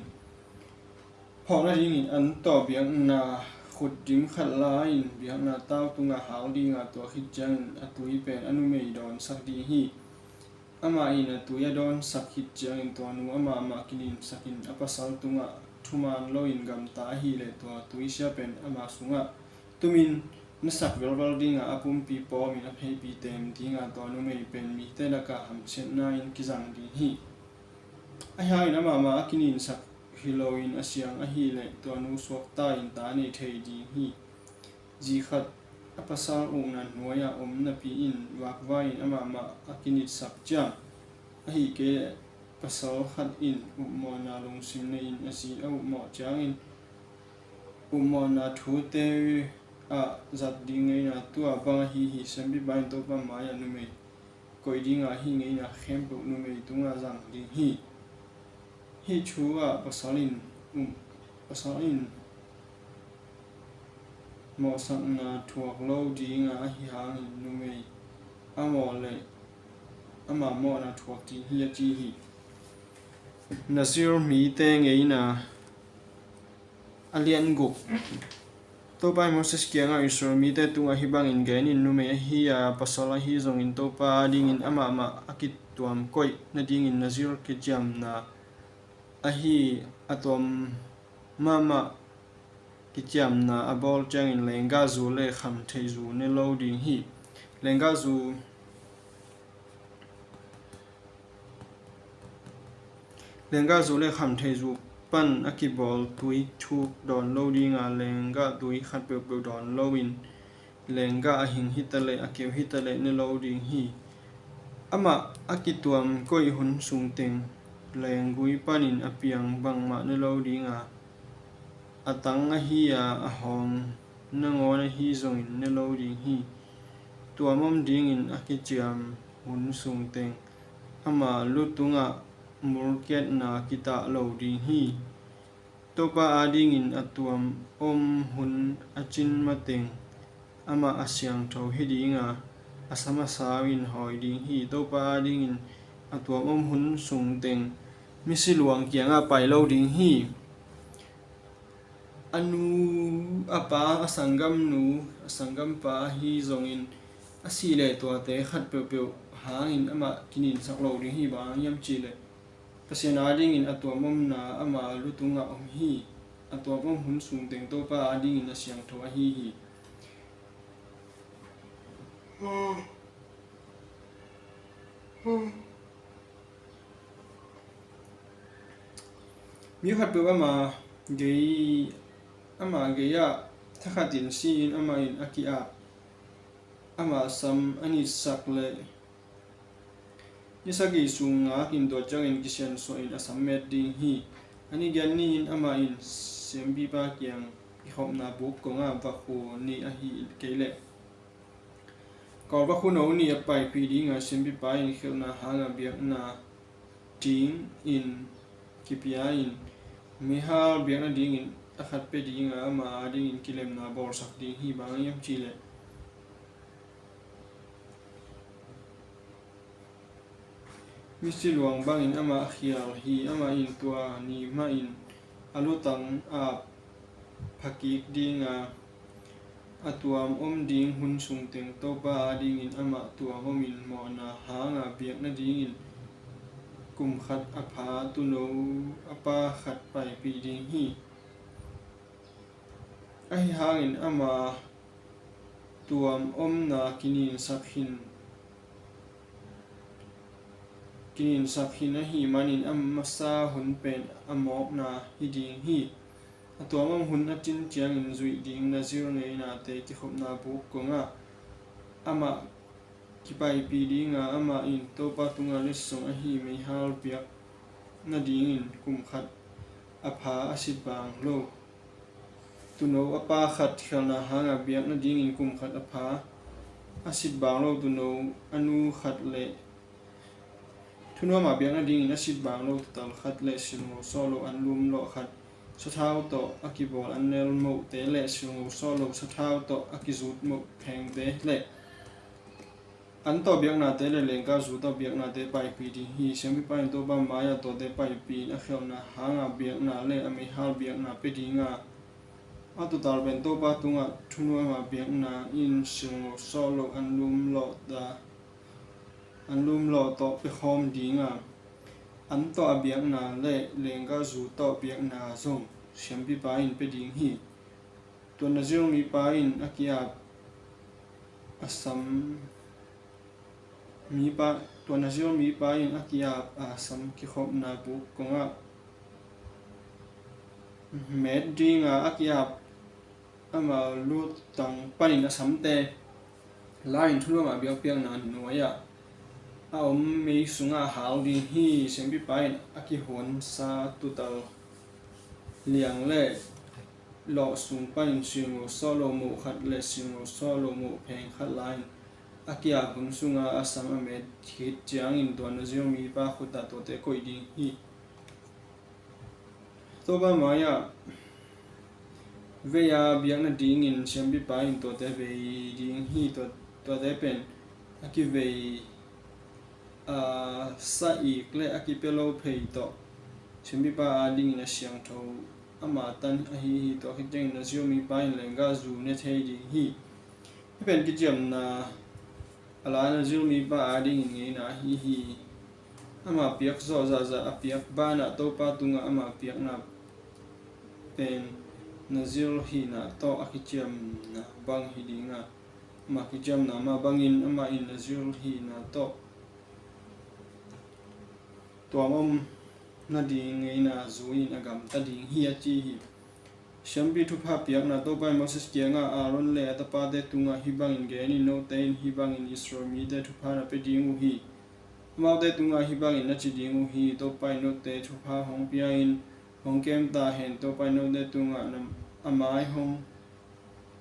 phawk nadingin an tawh biakna khut dim khat la-in biakna tau tungah hal dinga tua khit ciangin a tui pen a numei dawnsak ding hi. Amah in a tui a dawnsak khit ciangin tua nu amah mah kininsakin a pasal tungah thuman loin gamta ahileh tua tuisia pen ama sungah tumin nasak velval dinga a pumpi pawmin a pheipi tem dinga tua numei pen mite lakah hamsiatna in kizang ding hi. Ahi hangin amah mah a kininsak hi loin a siang ahileh tua nu suakta in ta nei thei ding hi. Zi khat a pasal ukna nuai-ah om napi in vakvai-in amah mah a kinitsak ciang ahi kei leh pasal khat in upmawhna lungsim nei-in a zi a upmawh ciangin upmawhna thute ah zat ding ngeina tua bang ahi hi. Siampipa in Topa mai-ah numei koih dinga hih ngeina khempeuh numei tungah zang ding hi. Hih thu ah pasal in um, pasal in mawhsakna thuak lo dinga ahi hangin numei a mawh leh ama mawhna thuak ding hi, a ci hi. Nazir mite ngeina a lian guk. Topa in Moses kiangah Israel mite tungah hih bangin genin, numei ahi a pasal ahi zongin Topa adingin amah mah a kituam koih nadingin Nazir kiciamna ahi a tuam mahmah kiciamna a bawl ciangin lenggahzu le khamtheihzu ne lo ding hi. Lenggahzu Lenggahzu le khamtheihzu pan a kibawl tui thuk dawn lo dinga, lenggah tui khat peuhpeuh dawn loin lenggah a hing hitaleh a keu hitaleh ne lo ding hi. Amah a kituam koih hun sungteng lenggui panin a piang bangmah ne lo dinga, a tang ahi a a hawng nangawn ahi zongin ne lo ding hi. Tuam om dingin a kiciam hun sungteng ama lu tungah mulkiatna kitah lo ding hi. Topa adingin a tuam om hun a cin mateng amah a siangtho hi dinga, a sam a sau in hawi ding hi. Topa adingin a tuam om hun sungteng misi luang kiangah pai lo ding hi. a nu, a pa, a sanggamnu, a sanggampa ahi zongin a sih leh tuate khat peuhpeuh hangin amah kininsak lo ding hi. Bang hang hiam cih leh Pasian adingin a tuam omna ama lu tungah om hi. A tuam om hun sung teng Topa adingin a siangtho ahi hi. Mi khatpeuh ama gei, ama gei-ah thakhatin si-in amah in a ki-ap, ama sam a nitsak leh ni sagih sung ngakin tua ciangin kisiansuahin a sam met ding hi. A ni giat ni-in amah in siampipa kiang kikhopna buk kongah vakhu nei ahi kei leh kawl vakhu no nih a paipih dinga siampipa in khialhna hanga biakna dingin kipia-in meihal biak nadingin a khat pia dinga ama adingin kilemna bawlsak ding hi. Bang hang hiam cih leh misi luang bangin amah a khial hi. Amah in tua ni mahin a lutang ap phakik dinga a tuam om ding hun sung teng Topa adingin amah tuam omin mawhna hanga biak nadingin kum khat a pha tuuno a pa khat paipih ding hi. Ahi hangin ama tuam omna kininsak hin, kininsak hin ahih manin a masa hun pen a mawkna hi ding hi. A tuam om hun a cin ciangin zuih ding Nazir ngeinate kikhopna buk kongah amah kipaipih dinga amah in Topa tungah letsong ahi meihal biak nadingin kum khat a pha a sit bang lo tuuno a pa khat khialhna hanga biak nadingin kum khat a pha a sit bang lo tuuno a nu khat leh thunuama biak nadingin a sit bang lo tutal khat leh silngo sawh lo an lum lawh khat, sathau tawh a kibawl an nelmohte leh silngo sawh lo sathau tawh a kizut moh phengte leh an tawh biaknate leh lenggahzu tawh biaknate paipih ding hi. Siampipa in Topa mai-ah tuate paipih-in a khialhna hanga biakna leh a meihal biakna pia dinga a tutal pen Topa tungah thunuama biakna in silngo sawh lo an lum lawh ta, an lum lawh tawh pia khawm dinga an tawh a biakna leh lenggahzu tawh biakna zong siampipa in pia ding hi. Tua Nazir mipa in a ki-ap a sam mipa, tua Nazir mipa in a ki-ap a sam kikhopna buk kongah met dinga a ki-ap ama lutang panin a samte la-in thunuama biakpiakna nuai-ah a om mei sungah hal ding hi. Siampipa in a kihuansa tutal liang leh lawh sung panin silngo sawh lo moh khat leh silngo sawh lo moh pheng khat la-in a ki-ap hun sunga a sam a met khit ciangin tua Nazir mipa khutah tuate koih ding hi. Topa mai-ah vei-a biak nadingin siampipa in tuate vei ding hi. Tua, tuate pen a kivei, a sa-ik leh a kipia lo phei tawh siampipa adingin a siangtho ama tan ahi hi. Tua khit ciangin Nazir mipa in lenggahzu ne thei ding hi. Hih pen kiciamna a la Nazir mipa adingin ngeina ahi hi. Ama piak zawh zahzah a piak banah Topa tungah ama piakna pen Nazir hihna tawh a kiciamna bang hi dinga, ama kiciamna mah bangin amah in Nazir hihna tawh tuam om nading ngeina zui-in a gamta ding hi, a ci hi. Siampi thupha piakna. Topa in Moses kiangah, Aaron le a tapate tungah hih bangin gen in, note in hih bangin Israel mite thupha na pia ding uh hi. Amaute tungah hih bangin na ci ding uh hi, Topa in note thupha hong pia in, hong kem ta hen. Topa in note tungah na, a mai hong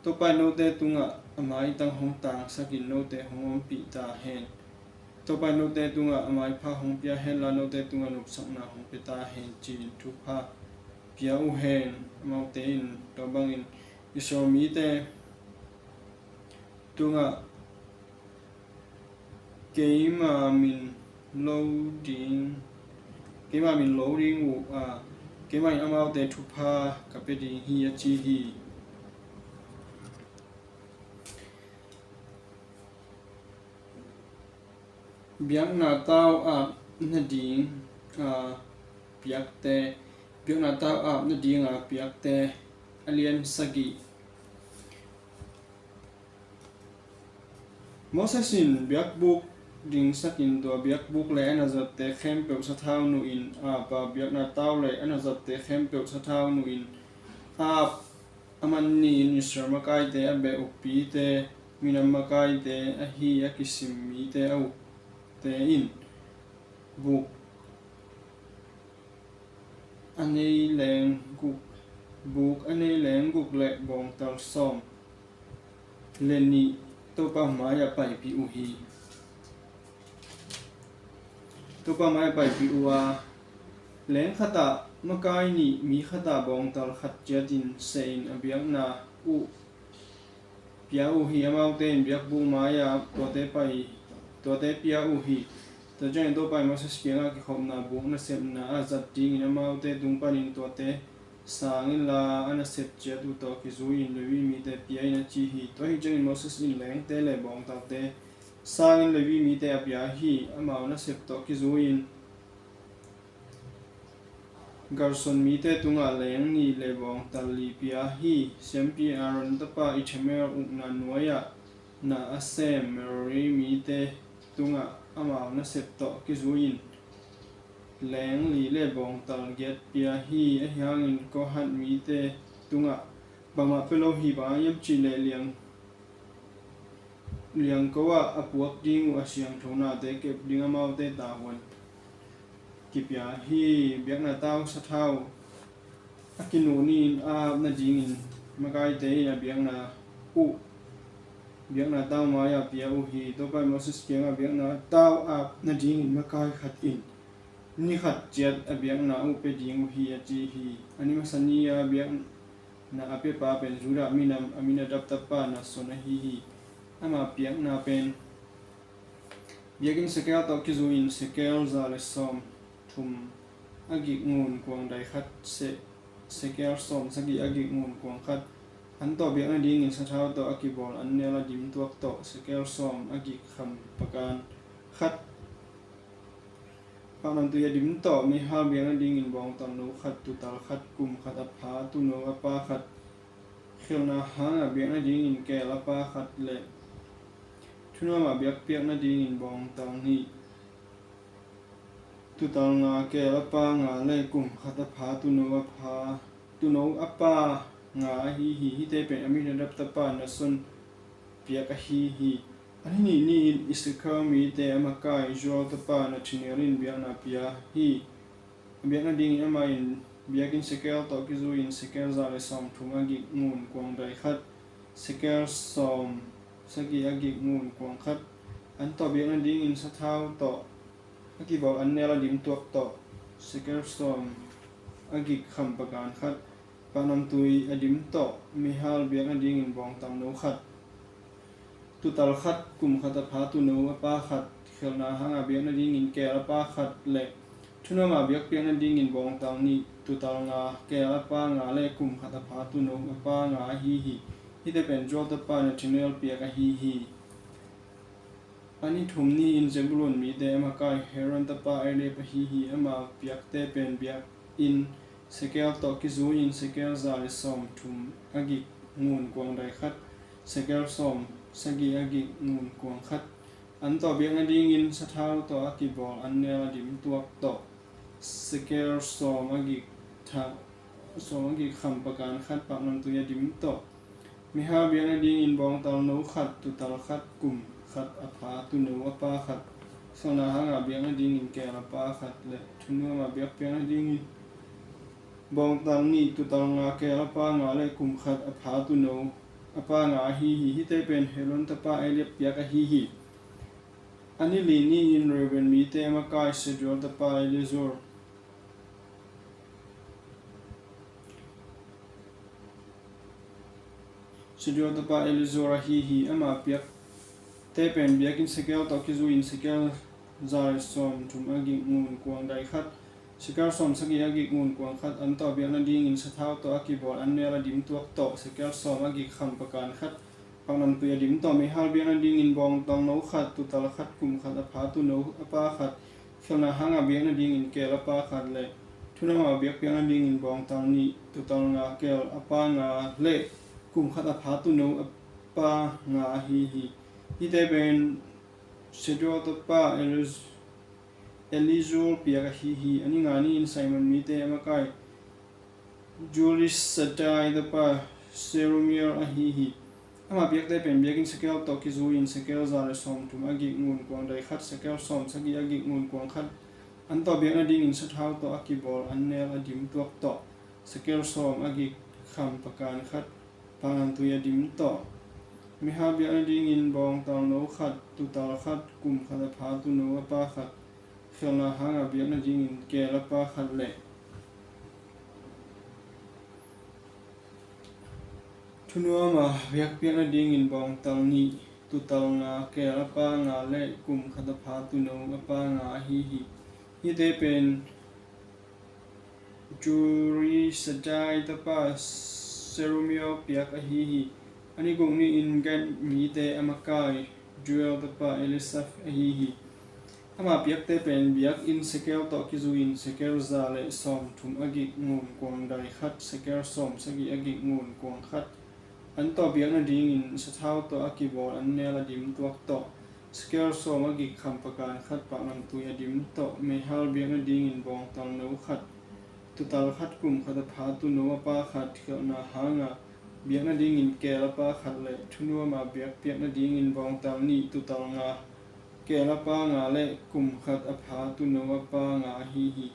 Topa in note tungah a maitang hong tangsakin note hong ompih ta hen. Topa in note tungah a maipha hong pia henla, note tungah nopsakna hong pia ta hen, ci-in thupha pia uh hen. Amaute in tua bangin Israel mite tungah keima min lo ding, keima min lo ding uh a, Keimah in amaute thupha ka pia ding hi, a ci hi. Biakna tau ap nading a piakte, biakna tau ap nading a piakte, a lian sagih. Moses in biakbuk dingsakin tua biakbuk le a na zatte khempeuh sathau nuhin ap a, biakna tau le a na zatte khempeuh sathau nuhin ap. Aman ni-in Israel makaite a beh uppite, minam makaite ahi a kisim mite a ukte in buk a nei leng guk, buk a nei leng guk le bawngtal sawm le nih Topa mai-ah paipih uh hi. Tua pa mai a paipih uh a, leng khatah makai nih, mi khatah bawngtal khat ciatin sehin a biakna uh pia uh hi. Amaute in biakbuk mai-ah tuate pai, tuate pia uh hi. Tua ciangin Topa in Moses kiangah kikhopna buk nasepna a zat dingin amaute tung panin tuate sang inla, a nasep ciat uh tawh kizui-in Levi mite pia in, a ci hi. Tua ahih ciangin Moses in lengte le bawngtalte sangin Levi mite a pia hi. Amau nasep tawh kizui-in Gerson mite tungah leng nih le bawngtal li pia hi. Siampi Aaron tapa Ithamar ukna nuai-ah na a sem Merari mite tungah amau nasep tawh kizui-in leng li le bawngtal giat pia hi. Ahi hangin Kohat mite tungah bangmah pia lo hi. Bang hang hiam cih leh liang liangko ah a puak ding uh a siangtho nate kep ding amaute tavuan kipia hi. Biakna tau sathau a kinuh ni-in a ap nadingin makaite in a biakna uh biakna tau mai-ah pia uh hi. Topa in Moses kiangah biakna tau ap nadingin makai khat in ni khat ciat a biakna uh pia ding uh hi, a ci hi. A ni masa ni-a biakna a piapa pen Judah minam Aminadab tapa Nahson ahi hi. Ama piakna pen biakinn sekel tawh kizui-in sekel za le sawm thum a gik ngun kuang dai khat, se, sekel sawm sagih a gik ngun kuang khat, an tawh biak nadingin sathau tawh a kibawl an nel a dim tuak tawh sekel sawm a gik kham pakan khat, paknamtui a dim tawh meihal biak nadingin bawngtal no khat, tuutal khat, kum khat a pha tuuno a pa khat, khelhna hangah biak nadingin keel a pa khat le thunuamah biakpiak nadingin bawngtal nih, tuutal nga, keel a pa nga le kum khat a pha tuuno a pha, tuuno a pa nga ahi hi. Hihte pen Aminadab tapa Nahson piak ahi hi. A ni nih ni-in Issachar mite a makai Joel tapa Nethanel in biakna pia hi. A biak nadingin amah in biakinn sekel tawh kizui-in sekel za le sawm thum a gik ngun kuang dai khat, sekel sawm sagih a gik ngun kuang khat, an tawh biak nadingin sathau tawh a kibawl an nel a dim tuak tawh sekel sawm a gik kham pakan khat, paknamtui a dim tawh meihal biak nadingin bawngtal no khat, tuutal khat, kum khat a pha tuuno a pa khat, khelhna hangah biak nadingin keel a pa khat le thunuamah biakpiak nadingin bawngtal nih, tuutal nga, keel a pa nga le kum khat a pha tuuno a pa nga ahi hi. Hihte pen Joel tapa Nethanel piak ahi hi. A ni thum ni-in Zebulun mite a makai Helon tapa Eliab ahi hi. Ama piakte pen biakinn sekel tawh kizui-in sekel za le sawm thum a gik ngun kuang dai khat, sekel sawm sagih a gik ngun kuang khat, an tawh biak nadingin sathau tawh a kibawl an nel a dim tuak tawh sekel sawm a gik tha, sawm a gik kham pakan khat, paknamtui a dim tawh meihal biak nadingin bawngtal no khat, tuutal khat, kum khat a pha tuuno a pa khat, khelhna hangah biak nadingin keel a pa khat le thunuamah biakpiak nadingin bawngtal nih, tuutal nga, keel a pa nga le kum khat a pha tuuno a pa nga ahi hi. Hihte pen Helon tapa Eliab piak ahi hi. A ni li ni-in Reuben mite a makai Sedeur tapa Elizur, Sedeur tapa Elizur ahi hi. Ama piakte pen biakinn sekel tawh kizui-in sekel za le sawm thum a gik ngun kuang dai khat, Sekel sawm sagih a gik ngun kuang khat, an tawh biakna dingin sathau tawh a kibawl an nel a dim tuak tawh, sekel sawm a gik kham pakan khat, paknamtui a dim tawh, meihal biakna dingin bawngtal no khat, tutal khat, kum khat a pha tuuno a pa khat, khialhna hanga biakna dingin keel a pa khat le thunuama biakpiakna dingin bawngtal nih, tutal nga, keel a pa nga le kum khat a pha tuuno a pa nga ahi hi. Hihte pen Sedeur tapa Eliz- Elizur piak ahi hi. A ni nga ni-in Simon mite a makai Zurishaddai tapa Shelumiel ahi hi. Ama piakte pen biakinn sekel tawh kizui-in sekel za le sawmthum a gik ngun kuang dai khat, sekel sawm sagih a gik ngun kuang khat, an tawh biakna dingin sathau tawh a kibawl an nel a dim tuak tawh, sekel sawm a gik kham pakan khat, paknamtui a dim tawh, meihal biakna dingin bawngtal no khat, tutal khat, kum khat a pha tuuno a pa khat, khialhna hanga biakna dingin keel a pa khat le thunuama biakpiakna dingin bawngtal nih, tutal nga, keel a pa nga le kum khat a pha tuuno a pa nga ahi hi. Hihte pen Zurishaddai tapa Shelumiel piak ahi hi. A ni guk ni-in Gad mite a makai Jeuel tapa Eliasaph ahi hi. Ama piakte pen biakinn sekel tawh kizui-in sekel za le sawmthum a gik ngun kuang dai khat, sekel sawm sagih a gik ngun kuang khat, an tawh biakna dingin sathau tawh a kibawl an nel a dim tuak tawh, sekel sawm a gik kham pakan khat, paknamtui a dim tawh, meihal biakna dingin bawngtal no khat, tutal khat, kum khat a pha tuuno a pa khat, khialhna hanga biakna dingin keel a pa khat le thunuama biakpiakna dingin bawngtal nih, tutal nga, keel a pa nga le kum khat a pha tuuno a pa nga ahi hi.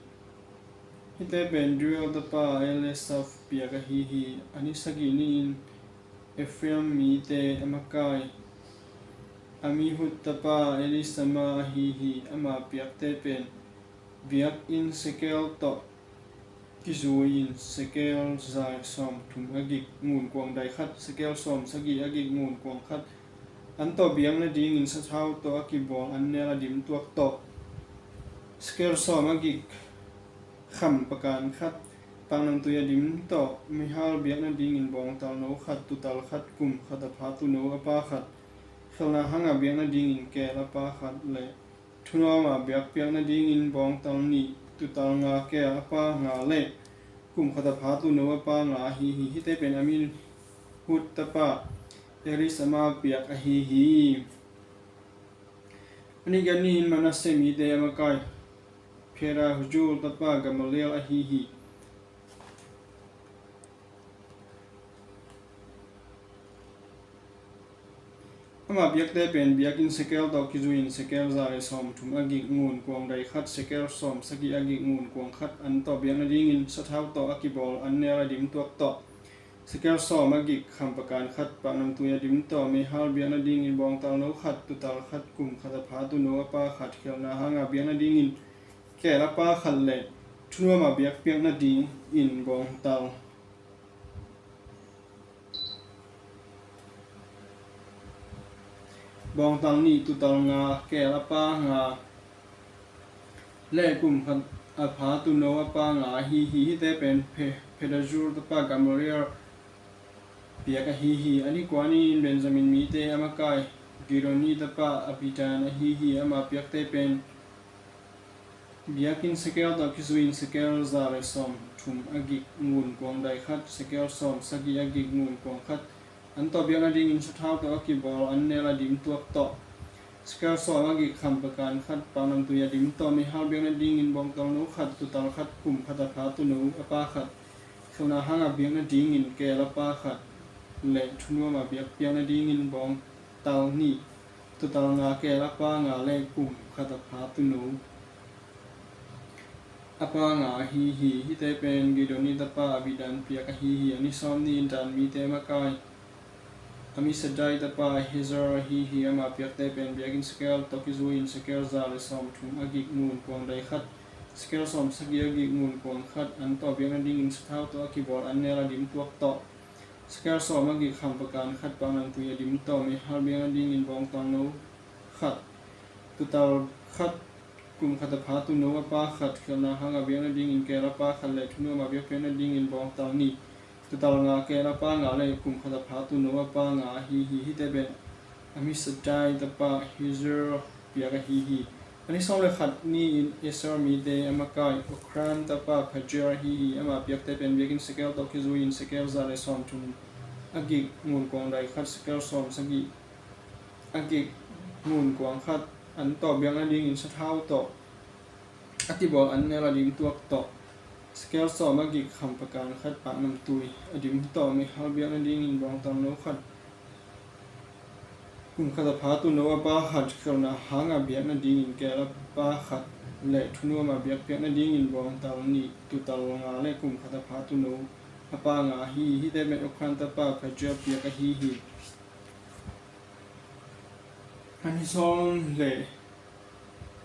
Hihte pen Jeuel tapa Eliasaph piak ahi hi. A ni sagih ni-in Ephraim mite a makai Amihud tapa Elisama ahi hi. Ama piakte pen biakinn sekel tawh kizui-in sekel za le sawmthum a gik ngun kuang dai khat, sekel sawm sagih a gik ngun kuang khat, an tawh biakna dingin sathau tawh a kibawl an nel a dim tuak tawh, sekel sawm a gik kham pakan khat, paknamtui a dim tawh, meihal biakna dingin bawngtal no khat, tutal khat, kum khat a pha tuuno a pa khat, khialhna hanga biakna dingin keel a pa khat le thunuama biakpiakna dingin bawngtal nih, tutal nga, keel a pa nga le kum khat a pha tuuno a pa nga ahi hi. Hihte pen Amihud tapa Elisama piak ahi hi. A ni giat ni-in Manasseh mite a makai Pedahzur tapa Gamaliel ahi hi. Ama biakte pen biakinn sekel tawh kizui-in sekel za le sawmthum a gik ngun kuang dai khat, sekel sawm sagih a gik ngun kuang khat, an tawh biakna dingin sathau tawh a kibawl an nel a dim tuak tawh, sekel sawm a gik kham pakan khat, paknamtui a dim tawh, meihal biakna dingin bawngtal no khat, tutal khat, kum khat a pha tuuno a pa khat, khialhna hanga biakna dingin keel a pa khat le thunuama biakpiakna dingin bawngtal bawngtal nih, tutal nga, keel a pa nga le kum khat a pha tuuno a pa nga ahi hi. Hihte pen Pe- Pedahzur tapa Gamaliel piak ahi hi. A ni kua ni-in Benjamin mite a makai Gideoni tapa Abidan ahi hi. Ama piakte pen biakinn sekel tawh kizui-in sekel za le sawmthum a gik ngun kuang dai khat, sekel sawm sagih a gik ngun kuang khat, an tawh biakna dingin sathau tawh a kibawl an nel a dim tuak tawh, sekel sawm a gik kham pakan khat, paknamtui a dim tawh, meihal biakna dingin bawngtal no khat, tutal khat, kum khat a pha tuuno a pa khat, khialhna hanga biakna dingin keel a pa khat le thunuama biakpiakna dingin bawngtal nih, tutal nga, keel a pa nga le kum khat a pha tuuno a pa nga ahi hi. Hihte pen Gideoni tapa Abidan piak ahi hi. A ni sawm ni-in Dan mite a makai Ammishaddai tapa Ahiezer ahi hi. Ama piakte pen biakinn sekel tawh kizui-in sekel za le sawmthum a gik ngun kuang dai khat, sekel sawm sagih a gik ngun kuang khat, an tawh biakna dingin sathau tawh a kibawl an nel a dim tuak tawh, sekel sawm a gik kham pakan khat, paknamtui a dim tawh, meihal biakna dingin bawngtal no khat, tutal khat, kum khat a pha tuuno a pa khat, khialhna hanga biak nadingin keel a pa khat, le thunuama biakpiak nadingin bawngtal nih, tuutal nga, keel a pa nga, le kum khat a pha tuuno a pa nga ahi hi. Hihte pen Ammishaddai tapa Hezir piak ahi hi. A ni sawm le khat ni-in Asher mite a makai Okran tapa Pagiel ahi hi. Ama piakte pen biakinn sekel tawh kizui-in sekel za le sawmthum a gik, ngunkuang dai khat sekel sawmsagih a gik, ngunkuang khat an tawh biak nadingin sathau tawh a kibawl an nel a dim tuak tawh, sekel sawm a gik, kham pakan khat paknamtui a dim tawh, meihal biak nadingin bawngtal no khat, kum khat a pha tuuno a pa khat, khialhna hanga biak nadingin keel a pa khat, le thunuama biakpiak nadingin bawngtal nih, tuutal nga, le kum khat a pha tuuno a pa nga ahi hi. Hihte pen Okran tapa Pagiel piak ahi hi. A ni sawm le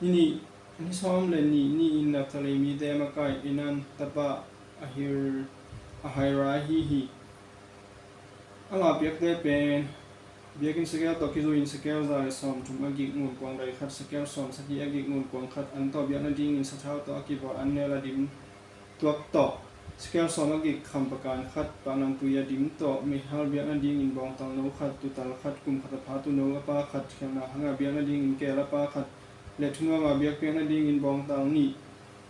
nih, a ni sawm le nih ni-in Naphtali mite a makai Enan tapa Ahir, Ahira ahi hi. Ama piakte pen biakinn sekel tawh kizui-in sekel za le sawmthum a gik, ngunkuang dai khat sekel sawmsagih a gik, ngunkuang khat an tawh biak nadingin sathau tawh a kibawl an nel a dim tuak tawh, sekel sawm a gik, kham pakan khat paknamtui a dim tawh, meihal biak nadingin bawngtal no khat, tuutal khat, kum khat a pha tuuno a pa khat, khialhna hanga biak nadingin keel a pa khat, le thunuama biakpiak nadingin bawngtal nih,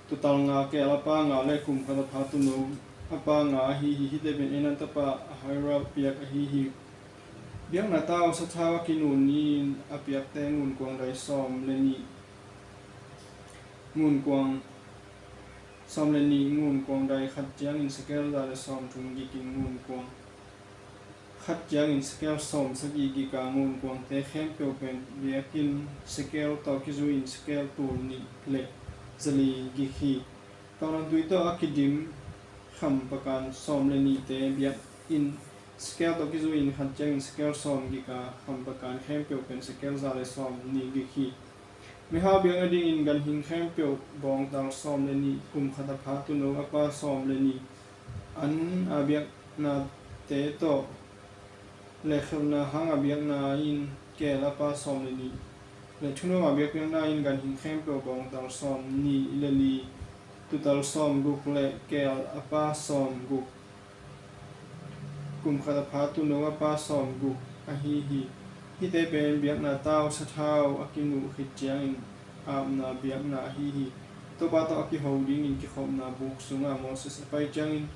tuutal nga, keel a pa nga, le kum khat a pha tuuno a pa nga ahi hi. Hihte pen Enan tapa Ahira piak ahi hi. Biakna tau sathau a kinun ni-in a piakte ngunkuang dai sawm le nih, ngunkuang sawm le nih, ngunkuang dai khat ciangin sekel za le sawmthum gikin, ngunkuang khat ciangin sekel sawmsagih gika, ngunkuangte khempeuh pen biakinn sekel tawh kizui-in sekel tul nih le zali gik hi. Paknamtui tawh a kidim kham pakan sawm le nihte biakinn sekel tawh kizui-in khat ciangin sekel sawm gika, kham pakan khempeuh pen sekel za le sawmnih gik hi. Meihal biak nadingin ganhing khempeuh bawngtal sawm le nih, kum khat a pha tuuno a pa sawm le nih, an a biaknate tawh, le khialhna hanga biakna in keel a pa sawm le nih, le thunuama biakpiakna in ganhing khempeuh bawngtal sawmnih le li, tuutal sawmguk le keel a pa sawmguk, kum khat a pha tuuno a pa sawmguk ahi hi. Hihte pen biakna tau sathau a kinuh khit ciangin apna biakna ahi hi. Topa tawh a kiho dingin kikhopna buk sunga Moses a pai ciangin,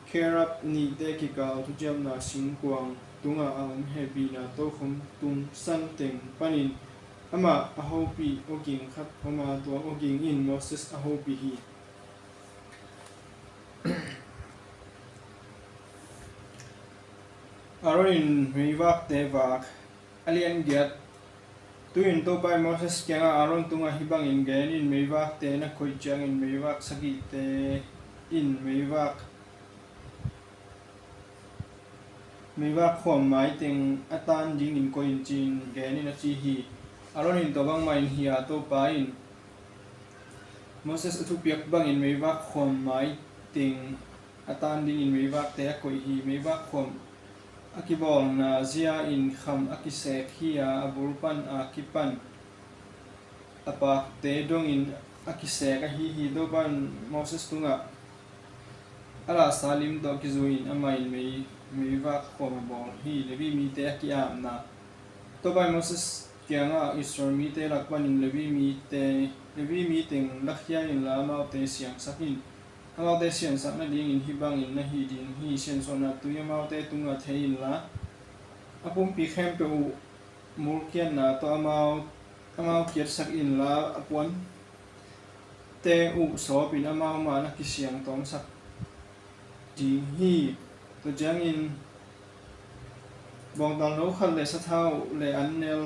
Kerub nihte kikal thuciamna singkuang tunga a om hehpihna tokhom tung san teng panin amah a hopih awging khat om a, tua awging in Moses a hopih hi. Aaron in meivakte vak. A lian giat. Tu-in Topa in Moses kiangah Aaron tungah hih bangin gen in, meivakte na koih ciangin meivak sagihte in meivak, meivak khuam maiteng a tan dingin koih in ci-in gen in a ci hi. Aaron in tua bangmah in hi a, Topa in Moses a thupiak bangin meivak khuam maiteng a tan dingin meivakte a koih hi. Meivak khuam a kibawlna zia in kham a kisek hi a, a bul pan a kipan a pakte dongin a kisek ahi hi. Topa in Moses tungah a lahsa lim tawh kizui-in amah in mei, meivak khuam a bawl hi. Levi mite a ki-apna. Topa in Moses kiangah Israel mite lak panin Levi mite, Levi mi teng lakhia inla amaute siangsak in. Amaute siansak nadingin hih bangin na hih ding hi. Siansuahna tui amaute tungah thei inla, a pumpi khempeuh uh mulkiatna tawh amau, amau kiatsak inla, a puante uh sawpin amau mah na kisiangtawmsak ding hi. Tua ciangin bawngtal no khat le sathau le an nel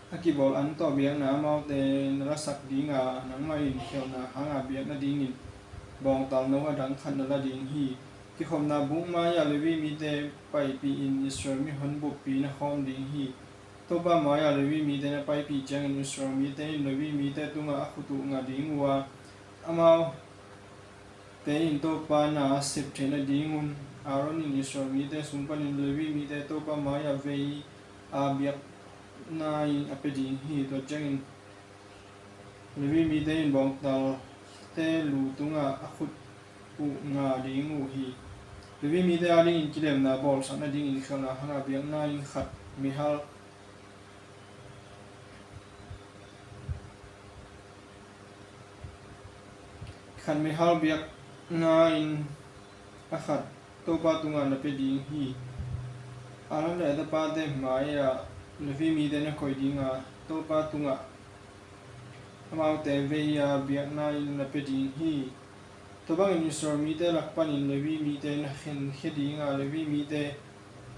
a kibawl an tawh biakna amaute na lasak ding a, nangmah in khialhna hanga biak nadingin bawngtal no a dang khat na la ding hi. Kikhopna buk mai-ah Levi mite paipih in Israel mihon buppi na khawm ding hi. Topa mai-ah Levi mite na paipih ciangin Israel mite in Levi mite tungah a khut uh ngah ding uh a, amau te in Topa na sep theih nadingun Aaron in Israel mite sung panin Levi mite Topa mai-ah vei a biakna in a pia ding hi. Tua ciangin Levi mite in bawngtalte lu tungah a khut uh nga ding uh hi. Levi mite adingin kilemna bawlsak nadingin khelhna hanga biakna inn khat mihal khat mihal biakna-in a khat Topa tungah na pia ding hi. Aaron le a tapate mai-ah Levi mite na koih dinga Topa tungah amaute vei-a biakna-in na pia ding hi. Tua bangin Israel mite lak panin Levi mite na khenkhia dinga Levi mite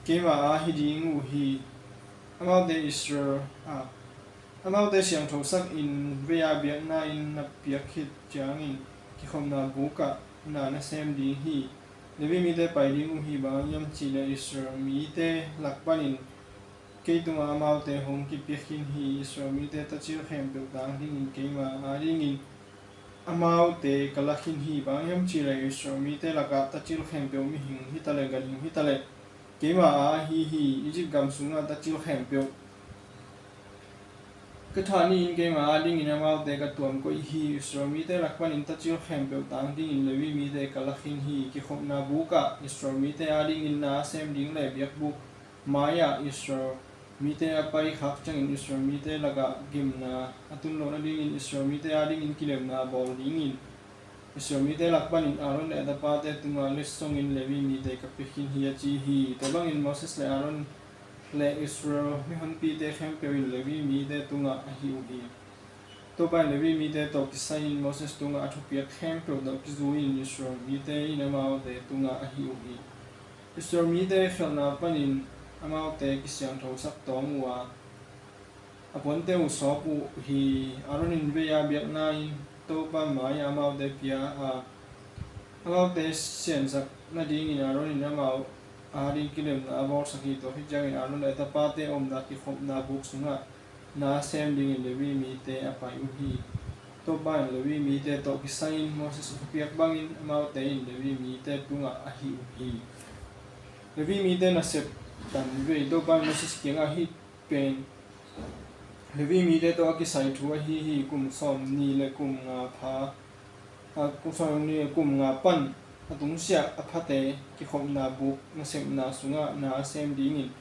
keima aa hi ding uh hi. Amaute Israel, ah, amaute siangthosak in vei-a biakna-in na piak khit ciangin kikhopna bukah na na sem ding hi. Levi mite pai ding uh hi, bang hiam cihleh Israel mite lak panin kei tungah amaute hong kipia khin hi. Israel mite tacil khempeuh tang dingin keima adingin amaute ka la khin hi. Bang hiam cihleh Israel mite lakah tacil khempeuh mihing hitaleh ganhing hitaleh keima aa ahi hi. Egypt gam sungah tacil khempeuh ka thah ni-in keima adingin amaute ka tuam koih hi. Israel mite lak panin tacil khempeuh tang dingin Levi mite ka la khin hi. Kikhopna bukah Israel mite adingin na a sem ding le biakbuk mai-ah Israel mite a pai khak ciangin Israel mite lakah gimna a tun loh nadingin Israel mite adingin kilemna bawl dingin Israel mite lak panin Aaron le a tapate tungah letsongin Levi mite ka pia khin hi, a ci hi. Tua bangin Moses le Aaron le Israel mihonpite khempeuh in Levi mite tungah a hih uh hi. Topa in Levi mite tawh kisai-in Moses tungah a thupiak khempeuh tawh kizui-in Israel mite in amaute tungah a hih uh hi. Israel mite khelhna panin amaute kisiangthosak tawm uh a, a puante uh sawp uh hi. Aaron in vei-a biakna-in Topa mai-ah amaute pia a, amaute siansak nadingin Aaron in amau ading kilemna a bawlsak hi. Tua khit ciangin Aaron le a tapate omna kikhopna buk sungah na a sem dingin Levi mite a pai uh hi. Topa in Levi mite tawh kisai-in Moses a thupiak bangin amaute in Levi mite tungah a hih uh hi. Levi mite nasep tanvei. Topa in Moses kiangah, hih pen Levi mite tawh a kisai thu ahi hi. Kum sawmnih le kum nga pha, a, kum sawmnih le kum nga pan a tungsiah a phate kikhopna buk nasepna sungah na a sem dingin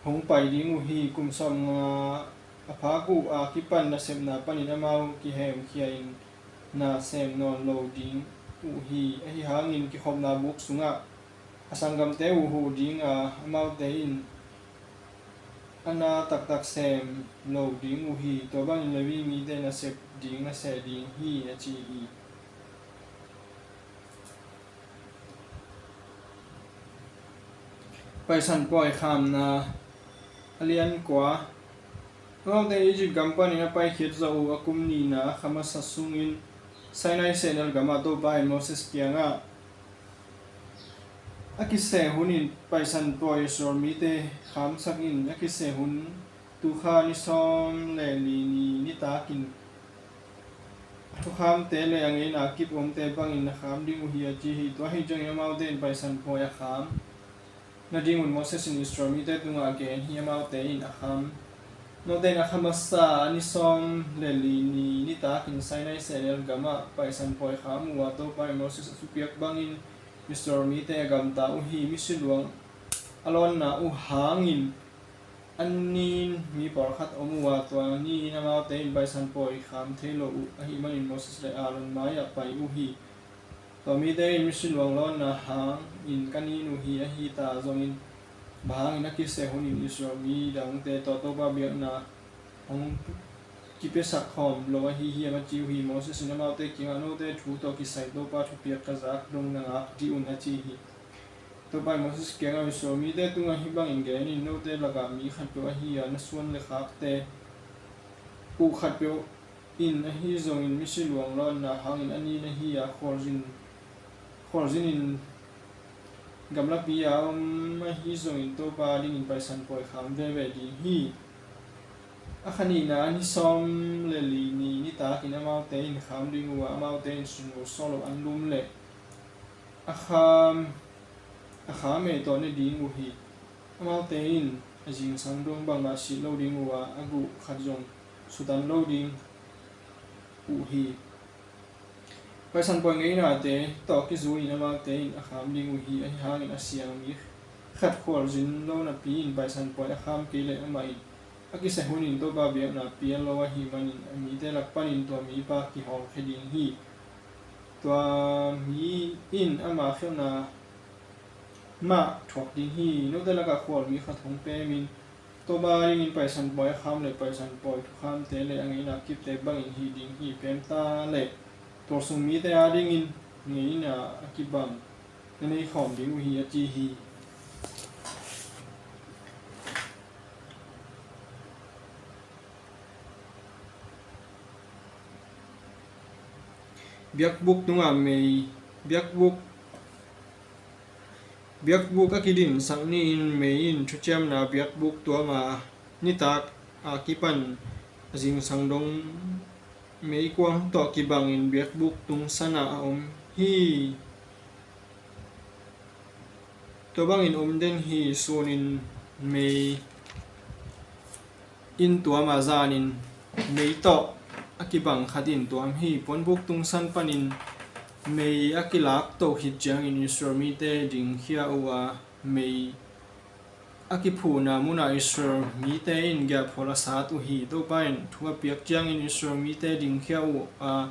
hong pai ding uh hi. Kum sawmnga a phak uh a kipan nasepna panin amau kihemkhia-in na sem nawn lo ding uh hi. Ahi hangin kikhopna buk sungah a sanggamte uh huh ding a, amaute in a na taktak sem lo ding uh hi. Tua bangin Levi mite nasep ding na seh ding hi, a ci hi. Paisan pawi khamna a lian kua. Amaute Egypt gam panin a paikhiat zawh uh a kum nihna kha masa sungin Sinai sehnel gamah Topa in Moses kiangah, a kiseh hunin Paisan pawi Israel mite khamsak in. A kiseh hun tukha ni sawm le li ni nitakin a thukhamte le a ngeina kip omte bangin na kham ding uh hi, a ci hi. Tua hi ciangin amaute in Paisan pawi a kham nadingun Moses in Israel mite tungah a gen hi. Amaute in a kham, amaute in a kha masa a ni sawm le li ni nitakin Sinai sehnel gamah Paisan pawi kham uh a, Topa in Moses a thupiak bangin Israel mite a gamta uh hi. Misi luang a lawnna uh hangin a ni-in mi pawlkhat om uh a, tua ni-in amaute in Paisan pawi kham thei lo uh ahih manin Moses le Aaron mai-ah pai uh hi. Tua mite in misi luang lawnna hangin ka nin uh hi, ahi ta zongin bang hangin a kiseh hunin Israel mi dangte tawh Topa biakna hong kipiasak khawm lo ahi hiam, a ci uh hi. Moses in amaute kiangah, note thu tawh kisai Topa thupiak ka zak dong na ngak dih un, a ci hi. Topa in Moses kiangah, Israel mite tungah hih bangin gen in, note lakah mi khatpeuh ahi a, na suan le khakte uh khatpeuh in ahi zongin misi luang lawnna hangin a nin ahi a, khualzin, khualzinin gamlapi a om ahi zongin Topa dingin Paisan pawi kham veve ding hi. A kha nihna a ni sawm le li ni nitakin amaute in kham ding uh a, amaute in sunglo sawlo anlum le a kham, a kham ei tawh ne ding uh hi. Amaute in a zingsang dong bangmah sih lo ding uh a, a guh khat zong sutan lo ding uh hi. Paisan pawi ngeinate tawh kizui in amaute in a kham ding uh hi. Ahi hangin a siang mi khat khualzin lo napi in paisan pawi a kham kei leh amah in a kiseh hunin Topa biakna pia lo ahih manin a mite lak panin tua mipa kihawlkhia ding hi. Tua mi in ama khialhna mah thuak ding hi. Note lakah khual mi khat hong pemin Topa adingin paisan pawi a kham le paisan pawi thukhamte le a ngeina kipte bangin hih ding hi. Pemta le tualsung mite adingin ngeina a kibang na nei khawm ding uh hi, a ci hi. Biakbuk tungah mei, biakbuk, biakbuk a kidinsak ni-in mei in thuciamna biakbuk tuam a, nitak a kipan a zingsang dong meikuang tawh kibangin biakbuk tungsan ah a om hi. Tua bangin om den hi. Sunin mei in tuam a, zanin mei tawh a kibang khat in tuam hi. Puanbuk tungsan panin mei a kilak toh khit ciangin Israel mite dingkhia uh a, mei a kiphuhna munah Israel mite in giahphual a sat uh hi. Topa in thu a piak ciangin Israel mite dingkhia uh a,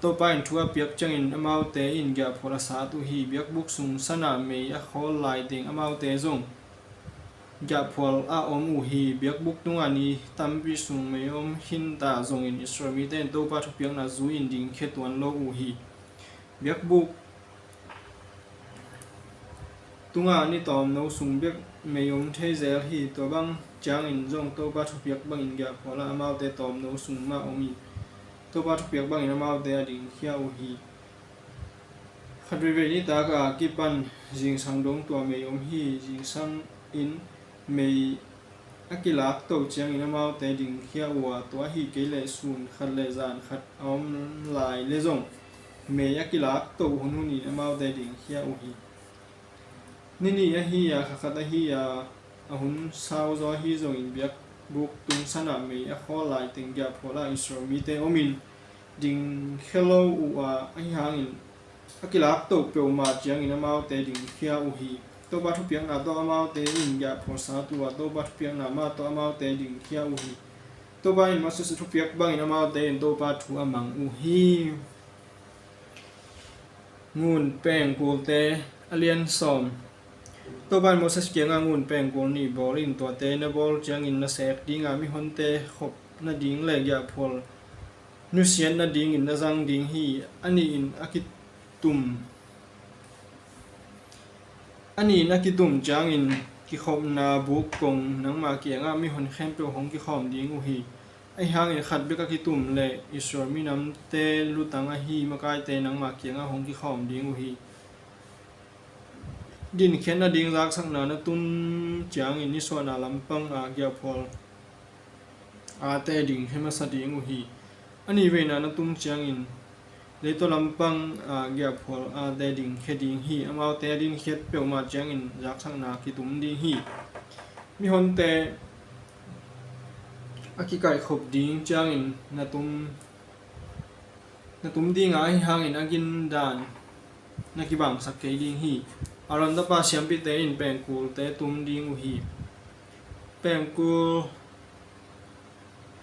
Topa in thu a piak ciangin amaute in giahphual a sat uh hi. Biakbuk sung sanah mei a khawl lai teng amaute zong giahphual a om uh hi. Biakbuk tungah ni tampi sung mei om khinta zongin Israel mite in Topa thupiakna zui-in dingkhia tuan lo uh hi. Biakbuk tungah ni tawmno sung bek mei om thei zel hi. Tua bang ciangin zong Topa thupiak bangin giahphual a, amaute tawmno sung mah om in Topa thupiak bangin amaute a dingkhia uh hi. Khat veivei nitak a kipan zingsang dong tua mei om hi. Zingsang in mei a kilak toh ciangin amaute dingkhia uh a, tua ahih kei leh sun khat le zan khat a om lai le zong mei a kilak toh hunhunin amaute dingkhia uh hi. Ni nih ahi a, kha khat ahi a, a hun sauzaw ahi zongin biakbuk tungsanah mei a khawl lai teng giahphual a Israel mite omin dingkhia lo uh a, ahi hangin a kilak toh peuhmah ciangin amaute dingkhia uh hi. Topa thupiakna tawh amaute in giahphual sat uh a, Topa thupiakna mah tawh amaute dingkhia uh hi. Topa in Moses a thupiak bangin amaute in Topa thu a mang uh hi. Ngun pengkulte a lian sawm. Topa in Moses kiangah ngun pengkul nih bawl in, tuate na bawl ciangin na sek dinga mihonte khop nading le giahphual nusiat nadingin na zang ding hi. A nih in a kitum, a nih in a kitum ciangin kikhopna buk kong nangmah kiangah mihon khempeuh hong kikhawm ding uh hi. Ahi hangin khat bek a kitum le Israel minamte lutang ahi makaite nangmah kiangah hong kikhawm ding uh hi. Dinkhiat nading zaksakna na tun ciangin nisuahna lampang a giahphual ate dingkhia masa ding uh hi. A nih veina na tum ciangin leitaw lampang a giahphual ate dingkhia ding hi. Amaute a dinkhiat peuhmah ciangin zaksakna kitum ding hi. Mihonte a kikaihkhop ding ciangin na tum, na tum dinga, ahi hangin a gindan na kibangsak kei ding hi. Aaron tapa siampite in pengkulte tum ding uh hi. Pengkul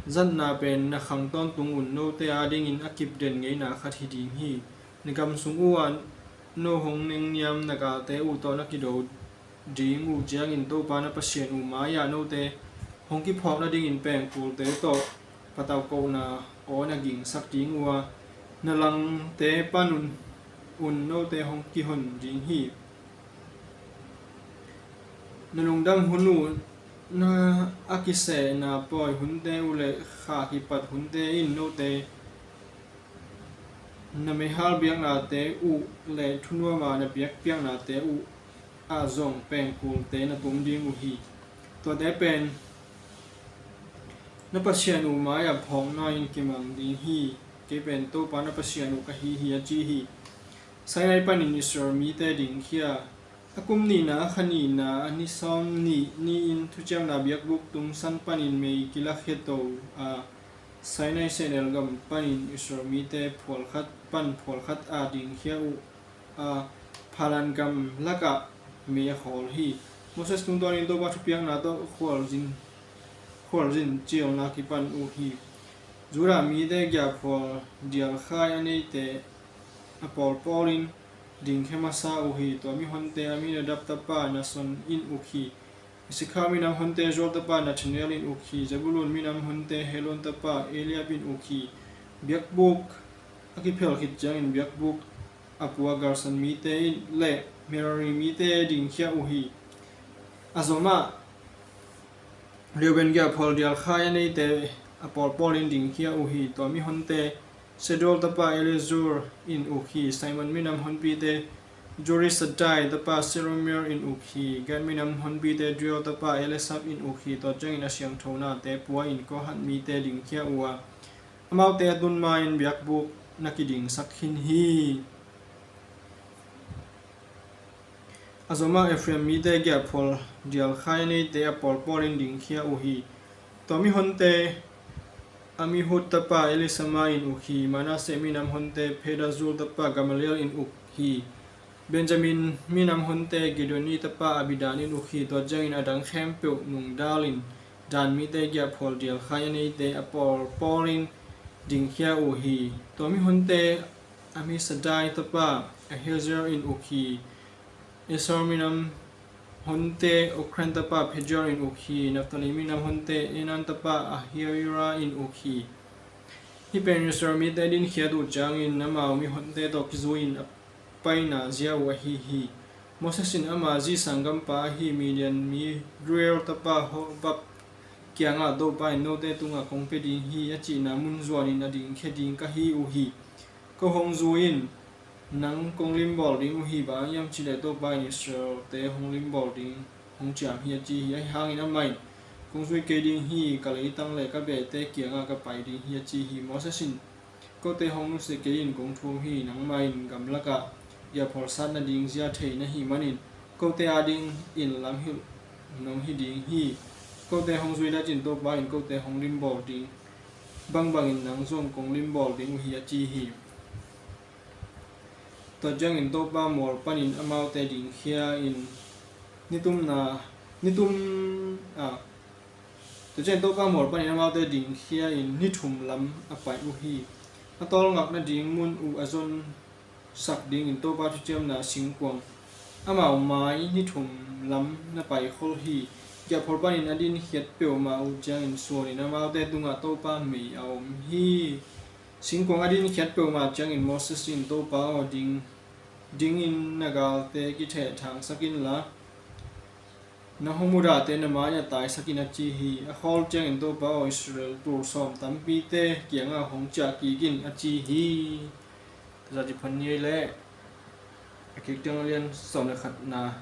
zatna pen na khang tawntung un note adingin a kipden ngeina khat hi ding hi. Na gam sung uhah no hong nengniam na galte uh tawh na kido ding uh ciangin Topa na Pasian uh mai-ah note hong kiphawk nadingin pengkulte tawh patauhkohna aw na gingsak ding uh a, na langte pan un, un note hong kihon ding hi. Na lungdam hun uh, na a kisehna pawi hunte uh le kha kipat hunte in note na meihal biaknate uh le thunuama na biakpiaknate uh ah zong pengkulte na tum ding uh hi. Tuate pen na Pasian uh mai-ah phawkna-in kimang ding hi. Kei pen Topa na Pasian uh ka hi hi, a ci hi. Sinai panin Israel mite dingkhia A kum nihna, a kha nihna, a ni sawm nih ni-in thuciamna biakbuk tumsan panin mei kilakhia to a, Sinai sehnel gam panin Israel mite phual khat pan phual khat a dingkhia uh a, Paran gam lakah mei a khawl hi. Moses tungtawnin Topa thupiakna tawh khualzin, khualzin cialna kipan uh hi. Judah mite giahphual dialkhai a neite a pawlpawlin dingkhia masa uh hi. Tua mihonte Aminadab tapa Nason in uk hi. Issakar minam honte Joel tapa Nethanel in uk hi. Zebulun minam honte Helon tapa Eliab in uk hi. Biakbuk a kiphel khit ciangin biakbuk a pua Gerson mite in le Merari mite dingkhia uh hi. A zomah Reuben giahphual dialkhai a neite a pawlpawlin dingkhia uh hi. Tua mihonte Sedeur tapa Elizur in uk hi. Simon minam honpite Zurisadai tapa Serumir in uk hi. Gad minam honpite Joel tapa Elisab in uk hi. Tua ciangin a siangtho nate pua in Kohat mite dingkhia uh a, amaute a tun ma-in biakbuk na kidingsak khin hi. A zomah Ephraim mite giahphual dialkhai a neite a pawlpawlin dingkhia uh hi. Tua mihonte Amihud tapa Elisama in uk hi. Manasseh minam honte Pedazur tapa Gamaliel in uk hi. Benjamin minam honte Gideoni tapa Abidan in uk hi. Tua ciangin a dang khempeuh nungdalin Dan mite giahphual dialkhai a neite a pawlpawlin dingkhia uh hi. Tua mihonte Amisadai tapa Ahiezer in uk hi. Asher minam honte Okran tapa Pagiel in uk hi. Naphtali minam honte Enan tapa Ahira in uk hi. Hih pen Israel mite dinkhiat uh ciangin amau mihonte tawh kizui-in a paina zia uh ahi hi. Moses in ama zi sanggampa ahi Midian mi Reuel tapa Hobab kiangah Topa in note tungah kong pia ding hi a cihna mun zuanin a dingkhia ding ka hi uh hi. Ko hong zui in, nang kong limbawl ding uh hi. Bang hang hiam cih leh Topa in Israelte hong limbawl ding hong ciam hi a ci hi. Ahi hangin amah in kong zui kei ding hi. Ka leitang le ka behte kiangah ka pai ding hi a ci hi. Moses in, kote hong nusia kei in kong thum hi. Nangmah in gamlakah giahphual sat nading zia thei na hih manin kote adingin lamhilh nong hi ding hi. Kote hong zui lecin Topa in kote hong limbawl ding bangbangin nang zong kong limbawl ding uh hi a ci hi. Tua ciangin Topa mual panin amaute dingkhia in nitumna nitum a Tua ciangin Topa mual panin amaute dingkhia in ni thum lam a pai uh hi. A tawlngak nading mun uh a zonsak dingin Topa thuciamna singkuang amau mai ni thum lam na pai khol hi. Giahphual panin a dinkhiat peuhmah uh ciangin suanin amaute tungah Topa mei a om hi. Singkuang a dinkhiat peuhmah ciangin Moses in, Topa aw, ding dingin na galte kithehthangsak inla, na hong mudahte na mai-ah taisak in a ci hi. A khawl ciangin Topa aw, Israel tul sawm tampite kiangah hong ciah kik in a ci hi. Tazat i phan ni ei leh a kik tiang a lian sawm le khatna